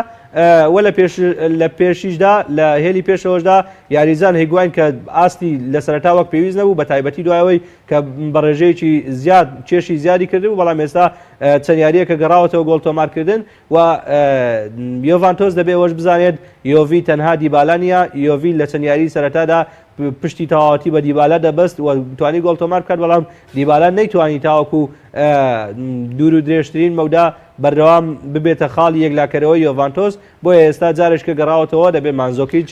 و لە پێش لە پێشیشدا لە هێلی پێشەوەشدا یاریزان هیگواین کە ئاستی لە سەرەتا وەک پێویست نەبوو بە تایبەتی دوایەوەی کە بە ڕێژەیەکی زیاد کێشی زیادی کردبوو بەڵام ئێستا چەند یارییەکە گەڕاوەتەوە گۆڵ تۆمارکردن و یۆڤانتۆس دەبێ ئەوەش بزانێت یۆڤی تەنها دیبالا نییە، یۆڤی لە چەند یاریی سەرەتادا پشتی تەواوەتی بە دیبالا دەبەست و توانی گۆڵ تۆمار بکات، بەڵام دیبالا نەیتوانی تاوەکو دوور و درێژترین مەودا بەردەوام ببێتە خاڵی یەکلاکەرەوەی یۆڤانتۆس، بۆیە ئێستا جارێکە گەڕاوەتەوە دەبێت مانزۆکیچ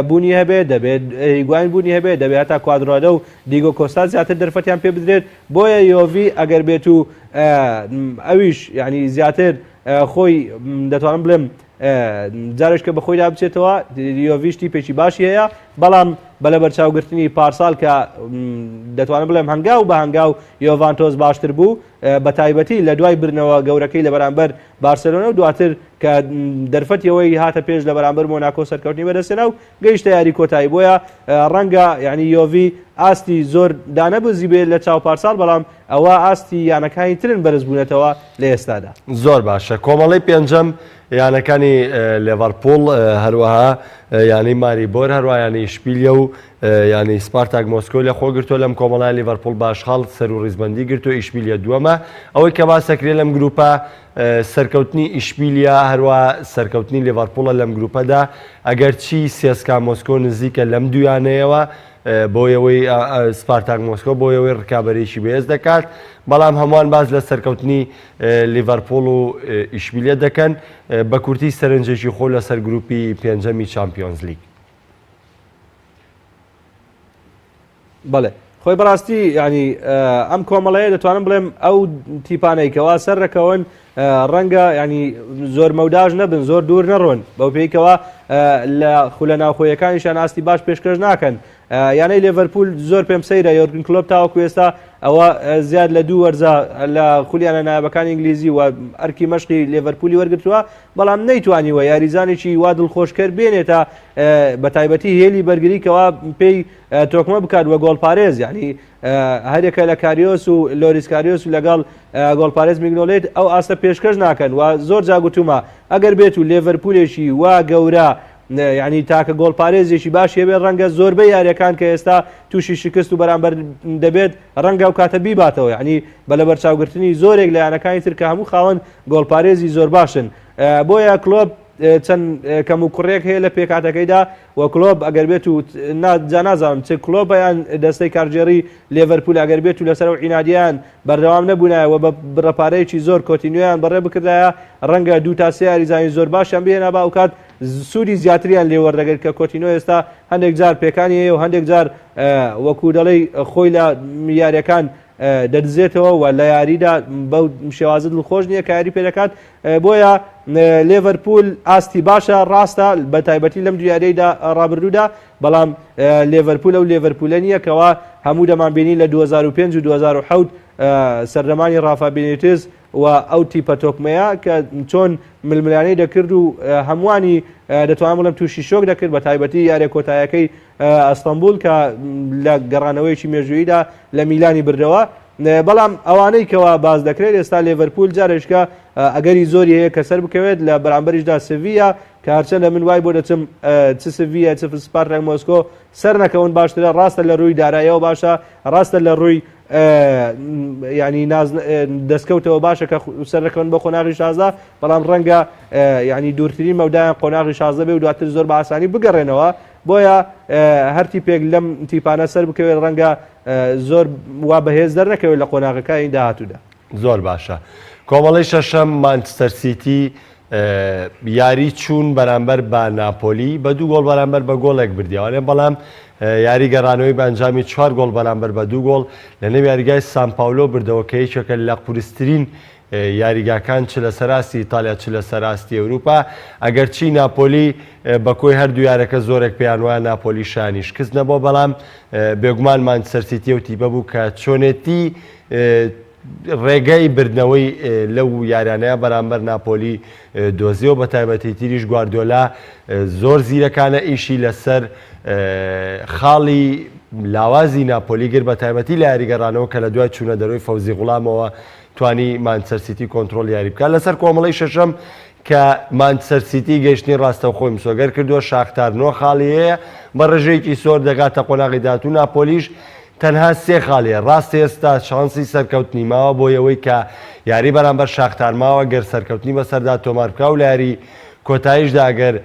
بوونی هەبێت، دەبێت هیگواین بوونی هەبێت، دەبێت هەتا کوادرادۆ و دیگۆ کۆستا زیاتر دەرفەتیان پێ بدرێت، بۆیە یۆڤی ئەگەر بێت و ئەویش یعنی زیاتر خۆی دەتوانم بڵێم جارێک کە بەخۆیدا بچێتەوە یۆڤیش تیپێکی باشی هەیە بەڵام بە لەبەرچاوگرتنی پارسال کە دەتوانم بڵێم هەنگاو بە هەنگاو یۆڤانتۆس باشتر بوو بە تایبەتی لە دوای برنەوە گەورەکەی لە بەرامبەر بارسێلۆنا و دواتر کە دەرفەتی ئەوەی هاتە پێش لە بەرامبەر مۆناکۆ سەرکەوتنی بەدەستهێنا و گەیشتە یاری کۆتایی بۆیە ڕەنگە یعنی یۆڤی ئاستی زۆر دانەبەزی بێت لە چاو پارساڵ بەڵام ئەوە ئاستی یانەکانی ترن بەرز بوونەتەوە لە ئێستادا. زۆر باشە کۆمەڵەی پێنجەم یانەکانی لێڤەرپوڵ هەروەها یانەی ماریبۆر هەروە یانەی ئیشبیلیە و یانەی سپارتاک مۆسکۆی لە خۆ گرتووە لەم کۆمەڵە لیڤەرپوڵ باش خاڵ سەر و ڕیزبەندی گرتووە ئیشبیلیە دووەمە ئەوەی کە باس دەکرێت لەم گروپە سەرکەوتنی ئیشبیلیە هەروە سەرکەوتنی لیڤەرپوڵە لەم گروپەدا ئەگەر چی سێسکا مۆسکۆ نزیکە لەم دویانەیەوە بۆ ئەوەی سپارتاک مۆسکۆ بۆ ئەوەی ڕکابەرێکی بەهێز دەکات بەڵام هەمووان باس لە سەرکەوتنی لیڤەرپوڵ و ئیشبیلیە دەکەن بە کورتی سەرنجێکی خۆ لەسەر گروپی پێنجەمی چامپیۆنزلیگ. بەڵێ خۆی بەڕاستی ینی ئەم کۆمەڵەیە دەتوانم بڵێم ئەو تیپانەی کەوا سەر دەکەون ڕەنگە ینی زۆر مەوداش نەبن زۆر دوور نەڕۆن بەو پێیکەوە لە خولە ناوخۆیەکانیشان ئاستی باش پێشکەش ناکەن یانەی لێڤەرپول زۆر پێم سەیرە یۆرگن کلۆپ تاوەکو ئێستا ئەوە زیاد لە دوو وەرزە لە خولیانە نایابەکانی ئینگلیزی و ئەرکی مەشقی لێڤەرپولی وەرگتووە بەڵام نەیتوانیوە یاریزانێکی وا دڵخۆشکەر بێنێتە بە تایبەتی هێلی بەرگری کەوا پێی تۆکمە بکات وە گۆڵپارێز یعنی هەرێکە لە کاریۆس و لۆریس کاریۆس و لەگەڵ گۆڵپارێز میگنۆلێت ئەو ئاستە پێشکەش ناکەن و زۆر جاگوتومە ئەگەر بێت و لێڤەرپولێکی وا گەورە یعنی تاکە گۆڵپارێزێکی باش هەبێت ڕەنگە زۆربەی یاریەکان کە ئێستا تووشی شکست و بەرامبەر دەبێت ڕەنگە و کاتە بیباتەوە یعنی بە لەبەرچاوگرتنی زۆرێک لە یانەکانی تر کە هەموو خاوەن گۆڵپارێزی زۆر باشن بۆیە کلۆپ چەند کەم و کوڕێک هەیە لە پێکاتەکەیدا و کلۆب ئەگەر بێت و جا نازانم چ کلۆب یان دەستەی کارگێڕی لێڤەرپول ئەگەر بێت و لەسەر و عینادیان بەردەوام نەبوونایە و بە بڕەپارەیەکی زۆر کۆتینیۆیان بەڕێ بکردایە ڕەنگە دوو تا سێ یاریزانی زۆر باشیان بهێنا با ئەوکات سوودی زیاتریان لێ وەردەگرت کە کۆتینۆ ئێستا هەندێک جار پێکانی هەیە و هەندێک جار وەکو دەڵێی خۆی لە یاریەکان دەدزێتەوە و لە یاریدا بەو شێوازە دڵخۆش نییە کە یاری پێدەکات بۆیە لێڤەرپول ئاستی باشە ڕاستە بە تایبەتی لەم دویاریدا ڕابردوودا بەڵام لێڤەرپول ئەو لێڤەرپولە نییە کەوا هەموو دەمان بینی لە 2005 و 2007 سەردەمانی ڕافا بینیتز و ئەو تیپە تۆکمەیە کە چۆن ململانەی دەکرد و هەمووانی دەتوانم بڵێم تووشی شۆک دەکرد بە تایبەتی یاریە کۆتایەکەی ئەستەنبول کە لە گەڕانەوەیەکی مێژووییدا لە میلانی بردەوە بەڵام ئەوانەی کەوا باز دەکرێت ئێستا لێڤەرپول جارێکە ئەگەری زۆری هەیە کە سەر بکەوێت لە بەرامبەریشدا سڤیە کە هەرچەندە من وای بۆ دەچم چ سڤیە چ سپارتاک مۆسکۆ سەر نەکەون باشترە ڕاستە لە ڕووی دارایەوە باشە ڕاستە لە ڕووی ینی دەستکەوتەوە باشە کە سەرەکەون بۆ قۆناغی 16 بەڵام ڕەنگە ینی دوورترین مەودایان قۆناغی 16 بێ و دواتر زۆر بە ئاسانی بگەڕێنەوە بۆیە هەر تیپێک لەم تیپانە سەر بکەوێت ڕەنگە زۆر وا بەهێز دەرنەکەوێت لە قۆناغەکانی داهاتوودا. زۆر باشە کۆمەڵەی شەشەم مانچستەر سیتی یاری چوون بەرامبەر بە ناپۆلی بە دوو گۆڵ بەرامبەر بە گۆڵێک بردیوانێ بەڵام یاری گەڕانەوەی بە ئەنجامی چوار گۆڵ بەرامبەر بە دوو گۆڵ لە نێو یاریگای سان پاولۆ بردەوە کە یەکێکە لە قورسترین یاریگاکان چ لەسەر ئاستی ئیتالیا چ لەسەر ئاستی ئەوروپا، ئەگەرچی ناپۆلی بە کۆی هەردوو یارەکە زۆرێک پێیان وایە ناپۆلی شایانی شکست نەبووە، بەڵام بێگومان مانچستەر سیتی ئەو تیپە بوو کە چۆنێتی ڕێگەی بردنەوەی لەو یاریانەیە بەرامبەر ناپۆلی دۆزیەوە، بە تایبەتی تریش گواردیۆلا زۆر زیرەکانە ئیشی لەسەر خاڵی لاوازی ناپۆلی گرت، بە تایبەتی لە یاریگەڕانەوە کە لە دوای چوونە دەرەوەی فەوزی غوڵامەوە توانی مانچستەر سیتی کۆنترۆڵ یاری بکات. لەسەر کۆمەڵەی شەشەم کە مانچستەر سیتی گەیشتنی ڕاستەوخۆی مسۆگەر کردووە، شاختار نۆ خاڵی هەیە بە ڕێژەیەکی سۆر دەگاتە قۆناغی داهاتوو، ناپۆلیش تەنها سێ خاڵی هەیە، ڕاستە ئێستا چانسی سەرکەوتنی ماوە بۆ یەوەی کە یاری بەرامبەر شاختار ماوە گەر سەرکەوتنی بەسەردا تۆمار بکا و لە یاری کۆتاییشدا گەر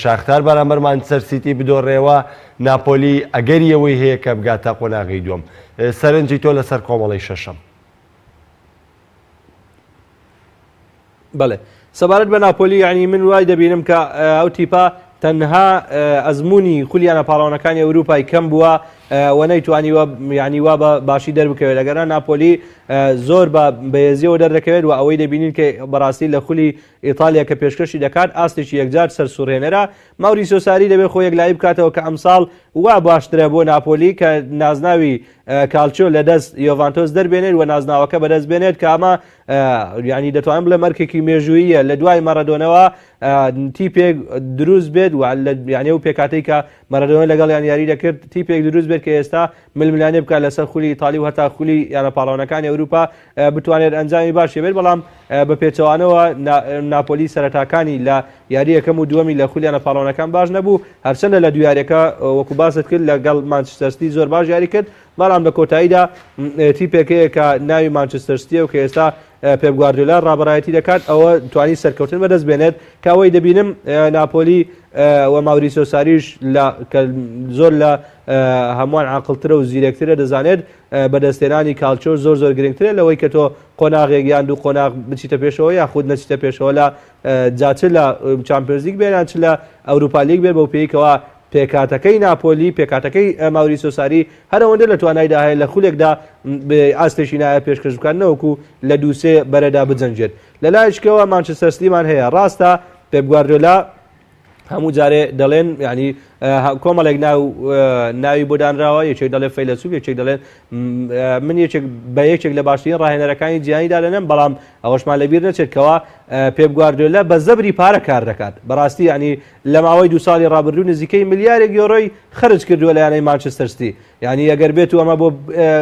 شاختار بەرامبەر مانچستەر سیتی بدۆڕێەوە ناپۆلی ئەگەری ئەوەی هەیە کە بگاتە قۆناغی دووەم. سەرنجی تۆ لەسەر کۆمەڵەی شەشەم؟ بەڵێ سەبارەت بە ناپۆلی یعنی من وای دەبینم کە ئەو تیپە تەنها ئەزمموی خولی یانە پاڵەوانەکانی ئەوروپای کەم بووە و نەیتوانیوە یعنی وا بە باشی دەربکەوێت لەگەرا ناپۆلی زۆر بە بەهێزیەوە دەردەکەوێت و ئەوەی دەبینین کە بەڕاستی لە خولی ئیتالیا کە پێشکەشی دەکات ئاستێکی یەکجار سەرسوڕهێنەرە ماوریسۆ ساری دەبێت خۆ یەکلایی بکاتەوە کە ئەمساڵ وا باشترە بۆ ناپۆلی کە نازناوی کالچۆ لە دەست یۆڤانتۆس دەربێنێت و نازناوەکە بەدەست بێنێت کە ئەمە یعنی دەتوانم بڵێم ئەرکێکی مێژوویە لە دوای مەرەدۆنەوە تیپێک دروست بێت و یعنی ئەو پێکاتەی کە مەرەدۆنە لەگەڵیان یاری دەکرد تیپێک دروست بێت کە ئێستا ململانێ بکات لەسەر خولی ئیتالی و هەتا خولی یانە پاڵەوانەکانی ئەوروپا بتوانێت ئەنجامی باشی بێت بەڵام بە پێچەوانەوە ناپۆلی سەرەتاکانی لە یاری یەکەم و دووەمی لە خولی یانە پاڵەوانەکان باش نەبوو هەرچەندە لە دوو یاریەکە وەکو باست کرد لەگەڵ مانچستەر سیتی زۆر باش یاری کرد بەڵام لە کۆتاییدا تیپێک هەیە کە ناوی مانچستەر سیتیە و کە ئێستا پێپ گواردیۆلا ڕابەرایەتی دەکات ئەوە توانی سەرکەوتن بەدەست بێنێت کە ئەوەی دەبینم ناپۆلی و ماوریسۆ ساریش لە کە زۆر لە هەمووان عاقڵترە و زیرەکترە دەزانێت بەدەستێنانی کالچۆ زۆر زۆر گرنگترە لەوەی کە تۆ قۆناغێک یان دوو قۆناغ بچیتە پێشەوە یاخود نەچیتە پێشەوە لە جا چ لە چامپیۆنزلیگ بێ یان چ لە ئەوروپا لیگ بێ بەو پێی کەوا پێکهاتەکەی ناپۆلی، پێکهاتەکەی ماوریسۆ ساری هەر ئەوەندە لە توانایدا هەیە لە خولێکدا ئاستێکی نایاب پێشکەش بکات نەوەکو لە دوو سێ بەرەدا بجەنگێت. لە لایەکیکەوە مانچستەر سیتیمان هەیە، ڕاستە پێپ گواردیۆلا هەموو جارێ دەڵێن یعنی کۆمەڵێک ناو ناوی بۆ دانراوە یەکێک دەڵێ فەیلەسوف یەکێک دەڵێن من یەکێک بە یەکێک لە باشترین ڕاهێنەرەکانی جیهانی دادەنێم بەڵام ئەوەشمان لەبیر نەچێت کەوا پێپ گواردیۆلا بە زەبری پارە کار دەکات بەڕاستی یعنی لە ماوەی دوو ساڵی ڕابردوو نزیکەی ملیارێک یۆرۆی خەرج کردووە لە یانەی مانچستەر ستی یانی ئەگەر بێت و ئەمە بۆ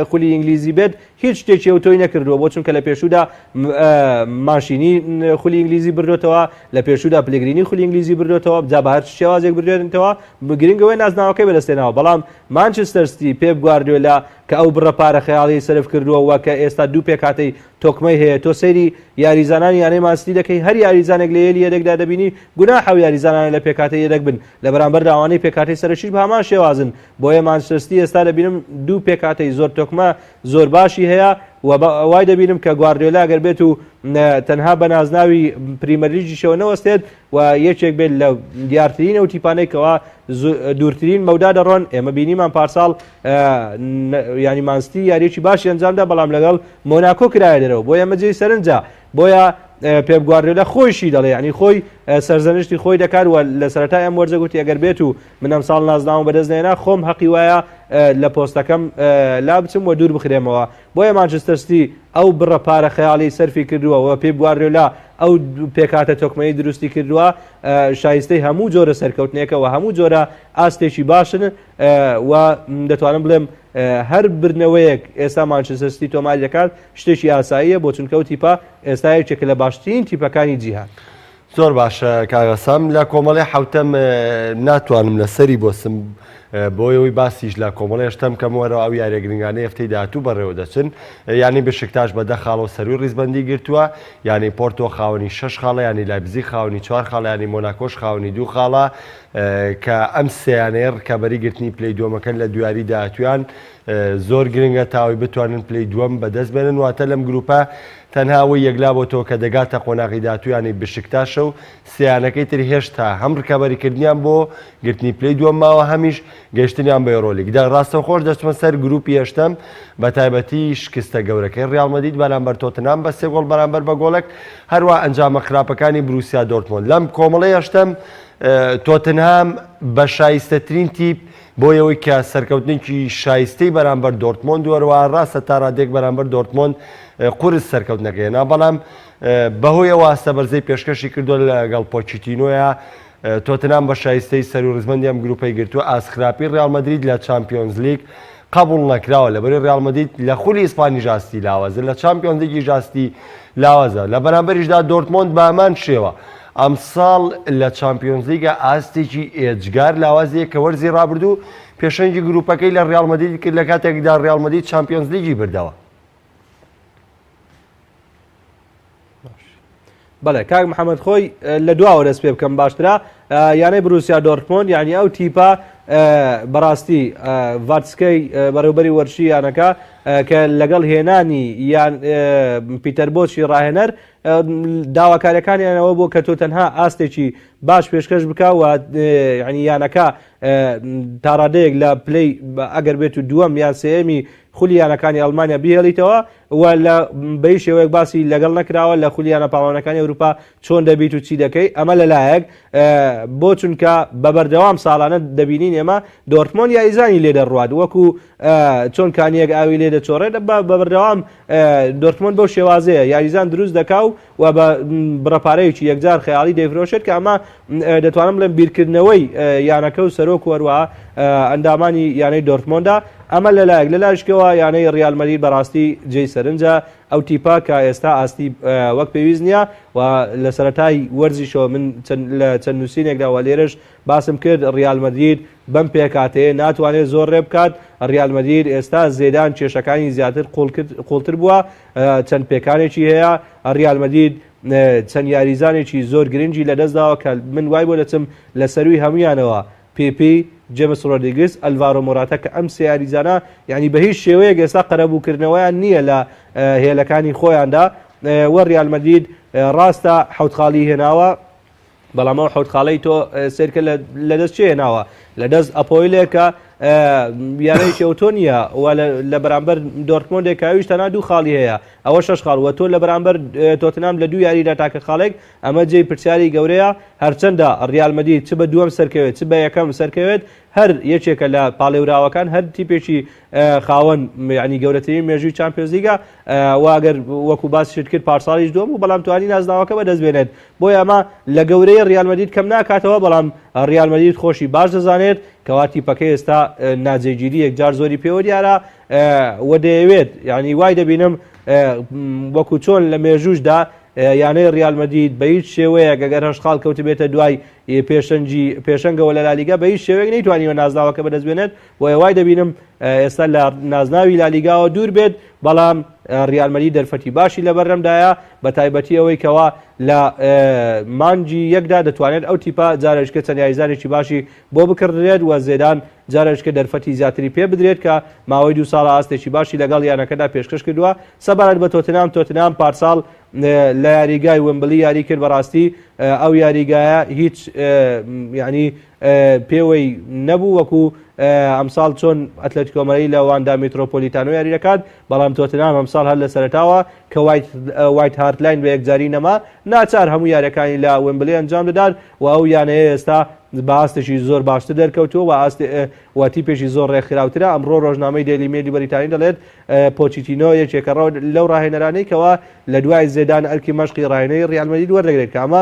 خولی ئینگلیزی بێت هیچ شتێکی ئەوتۆی نەکردووە بۆ چونکە لە پێشوودا مانشینی خولی ئینگلیزی بردوێتەوە لە پێشوودا پلگرینی خولی ئینگلیزی بردوێتەوە جا بە هەر شێوازێک بردوێنێتەوە گرنگەوەی نازناوەکەی بەدەستێناوە بەڵام مانچستەر ستی پێپ گواردیۆلا کە ئەو بڕە پارە خەیاڵی سەرف کردووە و کە ئێستا دوو پێکهاتەی تۆکمەی هەیە تۆ سەیری یاریزانانی یانەی مان ستی دەکەی هەر یاریزانێک لە یەلی یەدەگدا دەبینی گوناحە ئەو یاریزانانە لە پێکهاتەی یەدەگ بن لە بەرامبەردا ئەوانەی پێکهاتەی سەرەکیش بە هەمان شێوازن بۆیە مانچستەر ستی ئێستا دەبینم دوو پێکهاتەی زۆر تۆکمە زۆر باشی هەیە و وای دەبینم کە گواردیۆلا گەر بێت و تەنها بە نازناوی پریمەرلیگیشەوە نەوەستێت و یەکێک بێت لە دیارترین ئەو تیپانەی کەوا دوورترین مەودا دەڕۆن ئێمە بینیمان پارساڵ ینی مانستی یاریەکی باشی ئەنجامدا بەڵام لەگەڵ مۆناکۆ کرایە دەرەوە بۆیە ئەمە جێی سەرنجە بۆیە پێپ گواردیۆلا خۆیشی دەڵێ ینی خۆی سەرزەنشتی خۆی دەکات و لە سەرەتای ئەم وەرزە گوتی ئەگەر بێت و من ئەم ساڵ نازناوم بەدەست نێنا خۆم هەقی وایە لە پۆستەکەم لا بچم و دوور بخرێمەوە بۆیە مانچستەر ستی ئەو بڕە پارە خەیاڵی سەرفی کردووە و پێپ گواردیۆلا ئەو پێکهاتە تۆکمەی دروستی کردووە شایستەی هەموو جۆرە سەرکەوتنێکە و هەموو جۆرە ئاستێکی باشن و دەتوانم بڵێم هەر بردنەوەیەک ئێستا مانچستەر ستی تۆماری دەکات شتێکی ئاساییە بۆ چونکە ئەو تیپە ئێستا یەکێکە لە باشترین تیپەکانی جیهان. زۆر باشە کاک غەسام لە کۆمەڵی حوتەم ناتوانم لەسەری بۆسم بۆی ئەوی باسیش لە کۆمەڵی هەشتەم کەم وەرەوە ئەو یاریە گرنگانەی هەفتەی داهاتوو بەڕێوە دەچن یانەی بشکتاش بە دە خاڵەوە سەروی ڕیزبەندی گرتووە یانەی پۆرتۆ خاوەنی شەش خاڵە یانەی لایپزیگ خاوەنی چوار خاڵە یانەی مۆناکۆش خاوەنی دوو خاڵە کە ئەم سێ یانەیە ڕکابەری گرتنی پلەی دووەمەکەن لە دویاری داهاتویان زۆر گرنگە تاوەی بتوانن پلەی دووەم بەدەست بێنن واتە لەم گروپە تەنها ئەوەی یەکلا بۆتەوە کە دەگاتە قۆناغی داهاتوو یانەی بشکتاشە و سێ یانەکەی تر هێشتا هەم ڕکابەریکردنیان بۆ گرتنی پلەی دووەم ماوە هەمیش گەیشتنیان بە یۆرۆلیگ. دە ڕاستەوخۆش دەچمە سەر گروپی هەشتەم بە تایبەتی شکستە گەورەکەی ڕیاڵ مەدرید بەرامبەر تۆتنهام بە سێ گۆڵ بەرامبەر بە گۆڵێک هەروا ئەنجامە خراپەکانی بروسیا دۆرتمۆند لەم کۆمەڵەی هەشتەم تۆتنهام بە شایستەترین تیپ بۆ ئەوەی کە سەرکەوتنێکی شایستەی بەرامبەر دۆرتمۆند و هەروەها ڕاستە تا ڕادەیەک بەرامبەر دۆرتمۆند قورس سەرکەوتنەکەی هێنا بەڵام بەهۆی ئەو ئاستە بەرزەی پێشکەشی کردووە لەگەڵ پۆچیتینۆیا تۆتنهام بە شایستەی سەروو ڕیزبەندی ئەم گروپەی گرتووە ئاست خراپی ڕیاڵ مەدرید لە چامپیۆنزلیگ قبوڵ نەکراوە لەبەری ڕیاڵ مەدرید لە خولی ئیسپانیش ئاستی لاوازە لە چامپیۆنزلیگیش ئاستی لاوازە لە بەرامبەریشدا دۆرتمۆند بە هەمان شێوە. ئەمساڵ لە چامپیۆنزلیگا ئاستێکی ئێجگار لاوازیە کە وەرزی رابردوو پێشەنگی گروپەکەی لە ریال مەدرید کرد لە کاتێکدا ریال مەدرید چامپیۆنزلیگی بردەوە. بەڵێ کاک محەممەد خۆی لە دواوە دەست پێ بکەم باشترە یانەی بروسیا دۆرتمۆند یعنی ئەو تیپە بەڕاستی ڤاتسکەی بەڕێوبەری وەرشی یانەکە کە لەگەڵ هێنانی یان پیتەر بۆچی ڕاهێنەر داواکاریەکانیانەوە بۆ کە تۆ تەنها ئاستێکی باش پێشکەش بکە و ینی یانەکە تاڕادەیەک لە پلەی ئەگەر بێت و دووەم یان سێمی خولی یانەکانی ئەڵمانیا بهێڵیتەوە و لە بەی شێوەیەک باسی لەگەڵ نەکراوە لە خولی یانە پاڵەوانەکانی ئەوروپا چۆن دەبیت و چی دەکەی ئەمە لەلایەک بۆ چونکە بە بەردەوام ساڵانە دەبینین ئێمە دۆرتمۆند یاریزانی لێ دەڕوات وەکو چۆن کانیەک ئاوی لێ دەچۆڕێت بە بەردەوام دۆرتمۆند بەو شێوازەیە یاریزان دروست دەکا و و بە بڕە پارەیەکی یەکجار خەیاڵی دەیفرۆشێت کە ئەمە دەتوانم بڵێم بیرکردنەوەی یانەکە و سەرۆک و هەروەها ئەندامانی یانەی دۆرتمۆندا ئەمە لەلایەک لەلایشکەوە یانەی ریال مەدرید بەڕاستی جێی سەرنجە ئەو تیپە کە ئێستا ئاستی وەک پێویست نییە و لە سەرەتای وەرزیشەوە من لە چەند نووسینێکدا و لێرەش باسم کرد ریال مەدرید بەم پێکهاتەیە ناتوانێت زۆر رێ بکات ریال مەدرید ئێستا زێدان کێشەکانی زیاتر قوڵتر بووە چەند پێکانێکی هەیە ریال مەدرید چەند یاریزانێکی زۆر گرنگی لەدەستداوە کە من وای بۆ دەچم لە سەروی هەمویانەوە پێپی، جێمس ڕۆدریگس، ئەلڤارۆ مۆراتا کە ئەم سێ یاریزانە یعنی بە هیچ شێوەیەک ئێستا قەرەبووکردنەوەیان نییە لە هێلەکانی خۆیاندا وە ریال مەدرید ڕاستە حەوت خاڵی هێناوە بەڵام ئەو حەوت خاڵەی تۆ سێرکە لەدەست چێ هێناوە لەدەست ئەپۆیلێکە یانەیەکی ئەوتۆ نییە و لە بەرامبەر دۆرتمۆندێک کە ئەویش تەنها دوو خاڵی هەیە ئەوە شەش خاڵ و تۆ لە بەرامبەر تۆتنام لە دوو یاریدا تاکە خاڵێک ئەمە جێی پرسیاری گەورەیە هەرچەندە ریال مەدرید چ بە دووەم سەرکەوێت چ بە یەکەم سەرکەوێت هەر یەکێکە لە پاڵێوراوەکان هەر تیپێکی خاوەن یعنی گەورەترین مێژووی چامپیۆنزلیگە و ئەگەر وەکو باسیشت کرد پارساڵیش دووەم بوو بەڵام توانی نازناوەکە بەدەست بێنێت بۆیە ئەمە لە گەورەی ریال مەدرید کەم ناکاتەوە بەڵام ریال مەدرید خۆشی باش دەزانێت کەوا تیپەکەی ئێستا ناجێگیری یەکجار زۆری پێوە دیارە و دەیەوێت یعنی وای دەبینم وەکو چۆن لە مێژووشدا یانەی ریال مەدرید بە هیچ شێوەیەک ئەگەر هەشت خاڵ کەوتبێتە دوای پێشەنگی پێشەنگەوە لە لالیگا بە هیچ شێوەیەک نەیتوانیوە نازناوەکە بەدەست بێنێت بۆیە وای دەبینم ئێستا لە نازناوی لالیگاوە دوور بێت بەڵام ریال مەدرید دەرفەتی باشی لەبەردەمدایە بە تایبەتی ئەوەی کەوا لە مانگی یەکدا دەتوانێت ئەو تیپە جارێکە چەند یاریزانێکی باشی بۆ بکڕدرێت و زێدان جارێکە دەرفەتی زیاتری پێ بدرێت کە ماوەی دوو ساڵە ئاستێکی باشی لەگەڵ یانەکەدا پێشکەش کردووە سەبارەت بە تۆتنام تۆتنام پارساڵ لە یاریگای وێمبلی یاری کرد بەڕاستی ئەو یاریگایە هیچ یعنی پێوەی نەبوو وەکو ئەمساڵ چۆن ئەتلەتیکۆ مەدرید لە واندا میترۆپۆلیتانۆ یاری دەکات بەڵام تۆتنام ئەمساڵ هەر لە سەرەتاوە کە وایت هارت لاین بە یەکجاری نەما ناچار هەموو یاریەکانی لە وێمبلی ئەنجام دەدات و ئەو یانەیە ئێستا بە ئاستێکی زۆر باشتر دەرکەوتووە و ئاست و تیپێکی زۆر ڕێکخراوترە ئەمڕۆ ڕۆژنامەی دەیلی مێلی بەریتانی دەڵێت پۆچیتینۆ یەکێکە لەو ڕاهێنەرانەی کەوا لە دوای زێدان ئەرکی مەشقی ڕاهێنەری ڕیال مەدرید وەردەگرێت کە ئەمە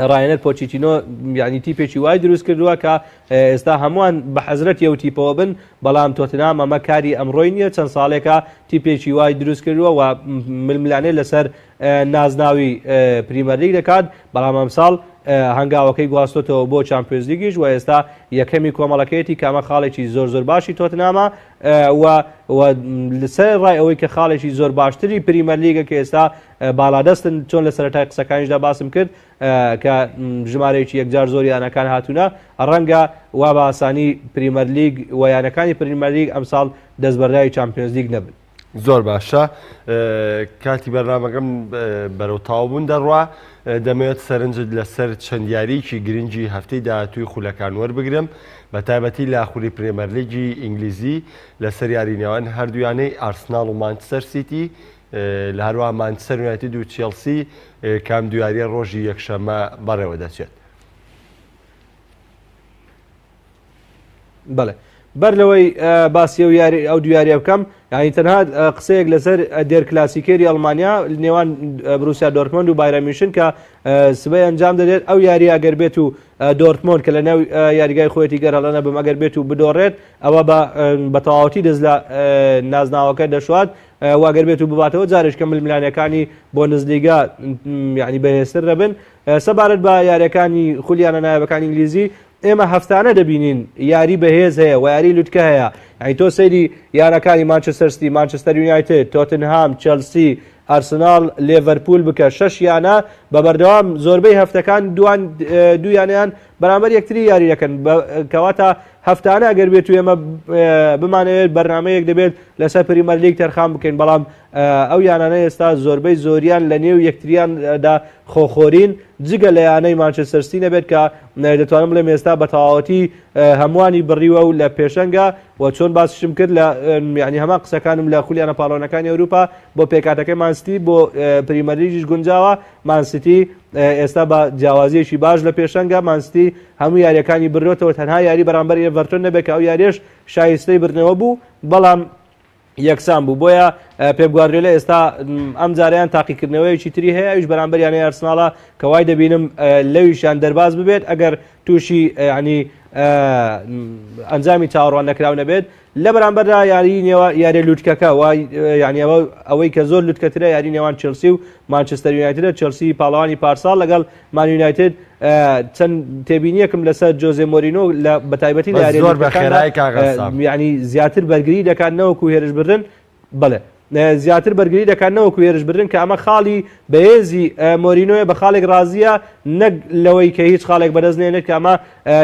ڕاهێنەر پۆچیتینۆ یعنی تیپێکی وای دروست کردووە کە ئێستا هەمووان بە حەزرەتی ئەو تیپەوە بن بەڵام تۆتنام ئەمە کاری ئەمڕۆی نییە چەند ساڵێکە تیپێکی وای دروست کردووە و ململانێ لەسەر نازناوی پریمەرلیگ دەکات بەڵام ئەمساڵ هەنگاوەکەی گواستۆتەوە بۆ چامپیۆنزلیگیش و ئێستا یەکەمی کۆمەڵەکەیەتی کامە خاڵێکی زۆر زۆر باشی تۆتنامە و لەسەر ڕای ئەوەی کە خاڵێکی زۆر باشتری پریمەرلیگە کە ئێستا باڵادەستن چۆن لە سەرەتای قسەکانیشدا باسم کرد کە ژمارەیەکی یەکجار زۆر یانەکان هاتوونە ڕەنگە وا بە ئاسانی پریمەرلیگ و یانەکانی پریمەرلیگ ئەمساڵ دەستبەرداری چامپیۆنزلیگ نەبن. زۆر باشە کاتی بەرنامەکەم بەرەو تەواوبوون دەڕوا دەمەوێت سەرنجت لەسەر چەند یارییەکی گرنگی هەفتەی داهاتووی خولەکان وەربگرم بە تایبەتی لە خولی پرێمەرلیگی ئینگلیزی لەسەر یاری نێوان هەردوو یانەی ئارسناڵ و مانچستەر سیتی لە هەروەها مانچستەر یونایتد و چێڵسی کام دوو یارییە ڕۆژی یەکشەممە بەڕێوە دەچێت. بەڵێ. بەر لەوەی باسی ئەو یاری ئەو دوو یاریە بکەم یعنی تەنها قسەیەک لەسەر Der Klassiker ی ئەڵمانیا نێوان بروسیا دۆرتمۆند و بایرن میونشن کە سبەی ئەنجام دەدرێت ئەو یاری ئەگەر بێت و دۆرتمۆند کە لە ناو یاریگای خۆیەتی گەر هەڵە نەبم ئەگەر بێت و بدۆڕێت ئەوە بە تەواوەتی دەست لە نازناوەکە دەشوات واگەر بێت و بباتەوە جارێکە ململانەکانی بۆ نزلیگا یعنی بەهێزتر دەبن سەبارەت بە یاریەکانی خولیانە نایابەکانی ئینگلیزی ئێمە هەفتانە دەبینین یاری بەهێز هەیە و یاری لوتکە هەیە یعنی تۆ سەیری یانەکانی مانچستەر ستی مانچستەر یونایتد تۆتنهام چێلسی ئارسناڵ لێڤەرپول بکە شەش یانە بە بەردەوام زۆربەی هەفتەکان دوان دوو یانەیان بەرامبەر یەکتری یاری دەکەن کەواتە هەفتانە ئەگەر بێت و ئێمە بمانەوێت بەرنمەیەک دەبێت لەسەر پریمەرلیگ تەرخان بکەین بەڵام ئەو یانانە ئێستا زۆربەی زۆریان لە نێو یەکتریاندا خۆخۆرین، جگە لە یانەی مانچستەر سیتی نەبێت کە دەتوانم بڵێم ئێستا بە تەواوەتی هەمووانی بڕیوە و لە پێشەنگە و چۆن باسیشم کرد لە یعنی هەمان قسەکانم لە خولی یانە پاڵەوانەکانی ئەوروپا بۆ پێکاتەکەی مانستی بۆ پریمەرلیگیش گونجاوە مانسیتی ئێستا بە جیاوازیەکی باش لە پێشەنگە مانسیتی هەموو یاریەکانی بردۆتەوە تەنها یاری بەرامبەر ئێڤەرتۆن نەبێت کە ئەو یاریش شایستەی بردنەوە بوو بەڵام یەکسان بوو بۆیە پێپ گواردیۆلا ئێستا ئەم جارەیان تاقیکردنەوەیەکی تری هەیە ئەویش بەرامبەر یانەی ئارسناڵە کە وای دەبینم لەویشیان دەرباز ببێت ئەگەر تووشی ینی ئەنجامی چاوەڕوان نەکراو نەبێت لە بەرامبەردا یاری نێوە یاری لوتکەکە وای یعنی ئەوە ئەوەی کە زۆر لوتکەترە یاری نێوان چێلسی و مانچستەر یونایتدە چێلسی پاڵەوانی پارساڵ لەگەڵ مان یونایتد چەند تێبینیەکم لەسەر جۆزێ مۆرینۆ لە بەتایبەتی لە یارییە زۆر بە خێرایی کاک غەسان. یعنی زیاتر بەرگری دەکات نەوەکو هێرشبردن بەڵێ زیاتر بەرگری دەکات نەوەکو هێرشبردن کە ئەمە خاڵی بەهێزی مۆرینۆیە بە خاڵێک ڕازیە نەک لەوەی کە هیچ خاڵێک بەدەست نێنێت کە ئەمە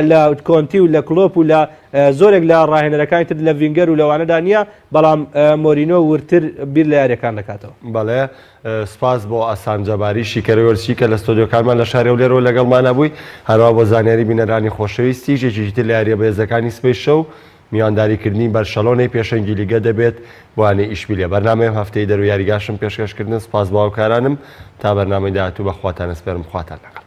لە کۆنتی و لە کلۆپ و لە زۆرێک لە ڕاهێنەرەکانی تر لە ڤینگەر و لەوانەدا نییە بەڵام مۆرینۆ وردتر بیر لە یاریەکان دەکاتەوە. بەڵێ سپاس بۆ ئاسان جەباری شیکەرەوەی وەرزشی کە لە ستۆدیۆکانمان لە شاری هەولێرەوە لەگەڵمانا بووی، هەروەها بۆ زانیاری بینەرانی خۆشەویستیش یەکێکی تر لە یارییە بەهێزەکانی سبەی شەو میوانداریکردنی بەرشەلۆنەی پێشەنگی لیگە دەبێت بۆ یانەی ئیشبیلیە. بەرنامەی ئەم هەفتەی دەرەوەی یاریگاشم پێشکەش کردن، سپاس بۆ هاوکارانم، تا بەرنامەی داهاتوو بە خواتان ئەسپێرم خواتان لەگەڵ.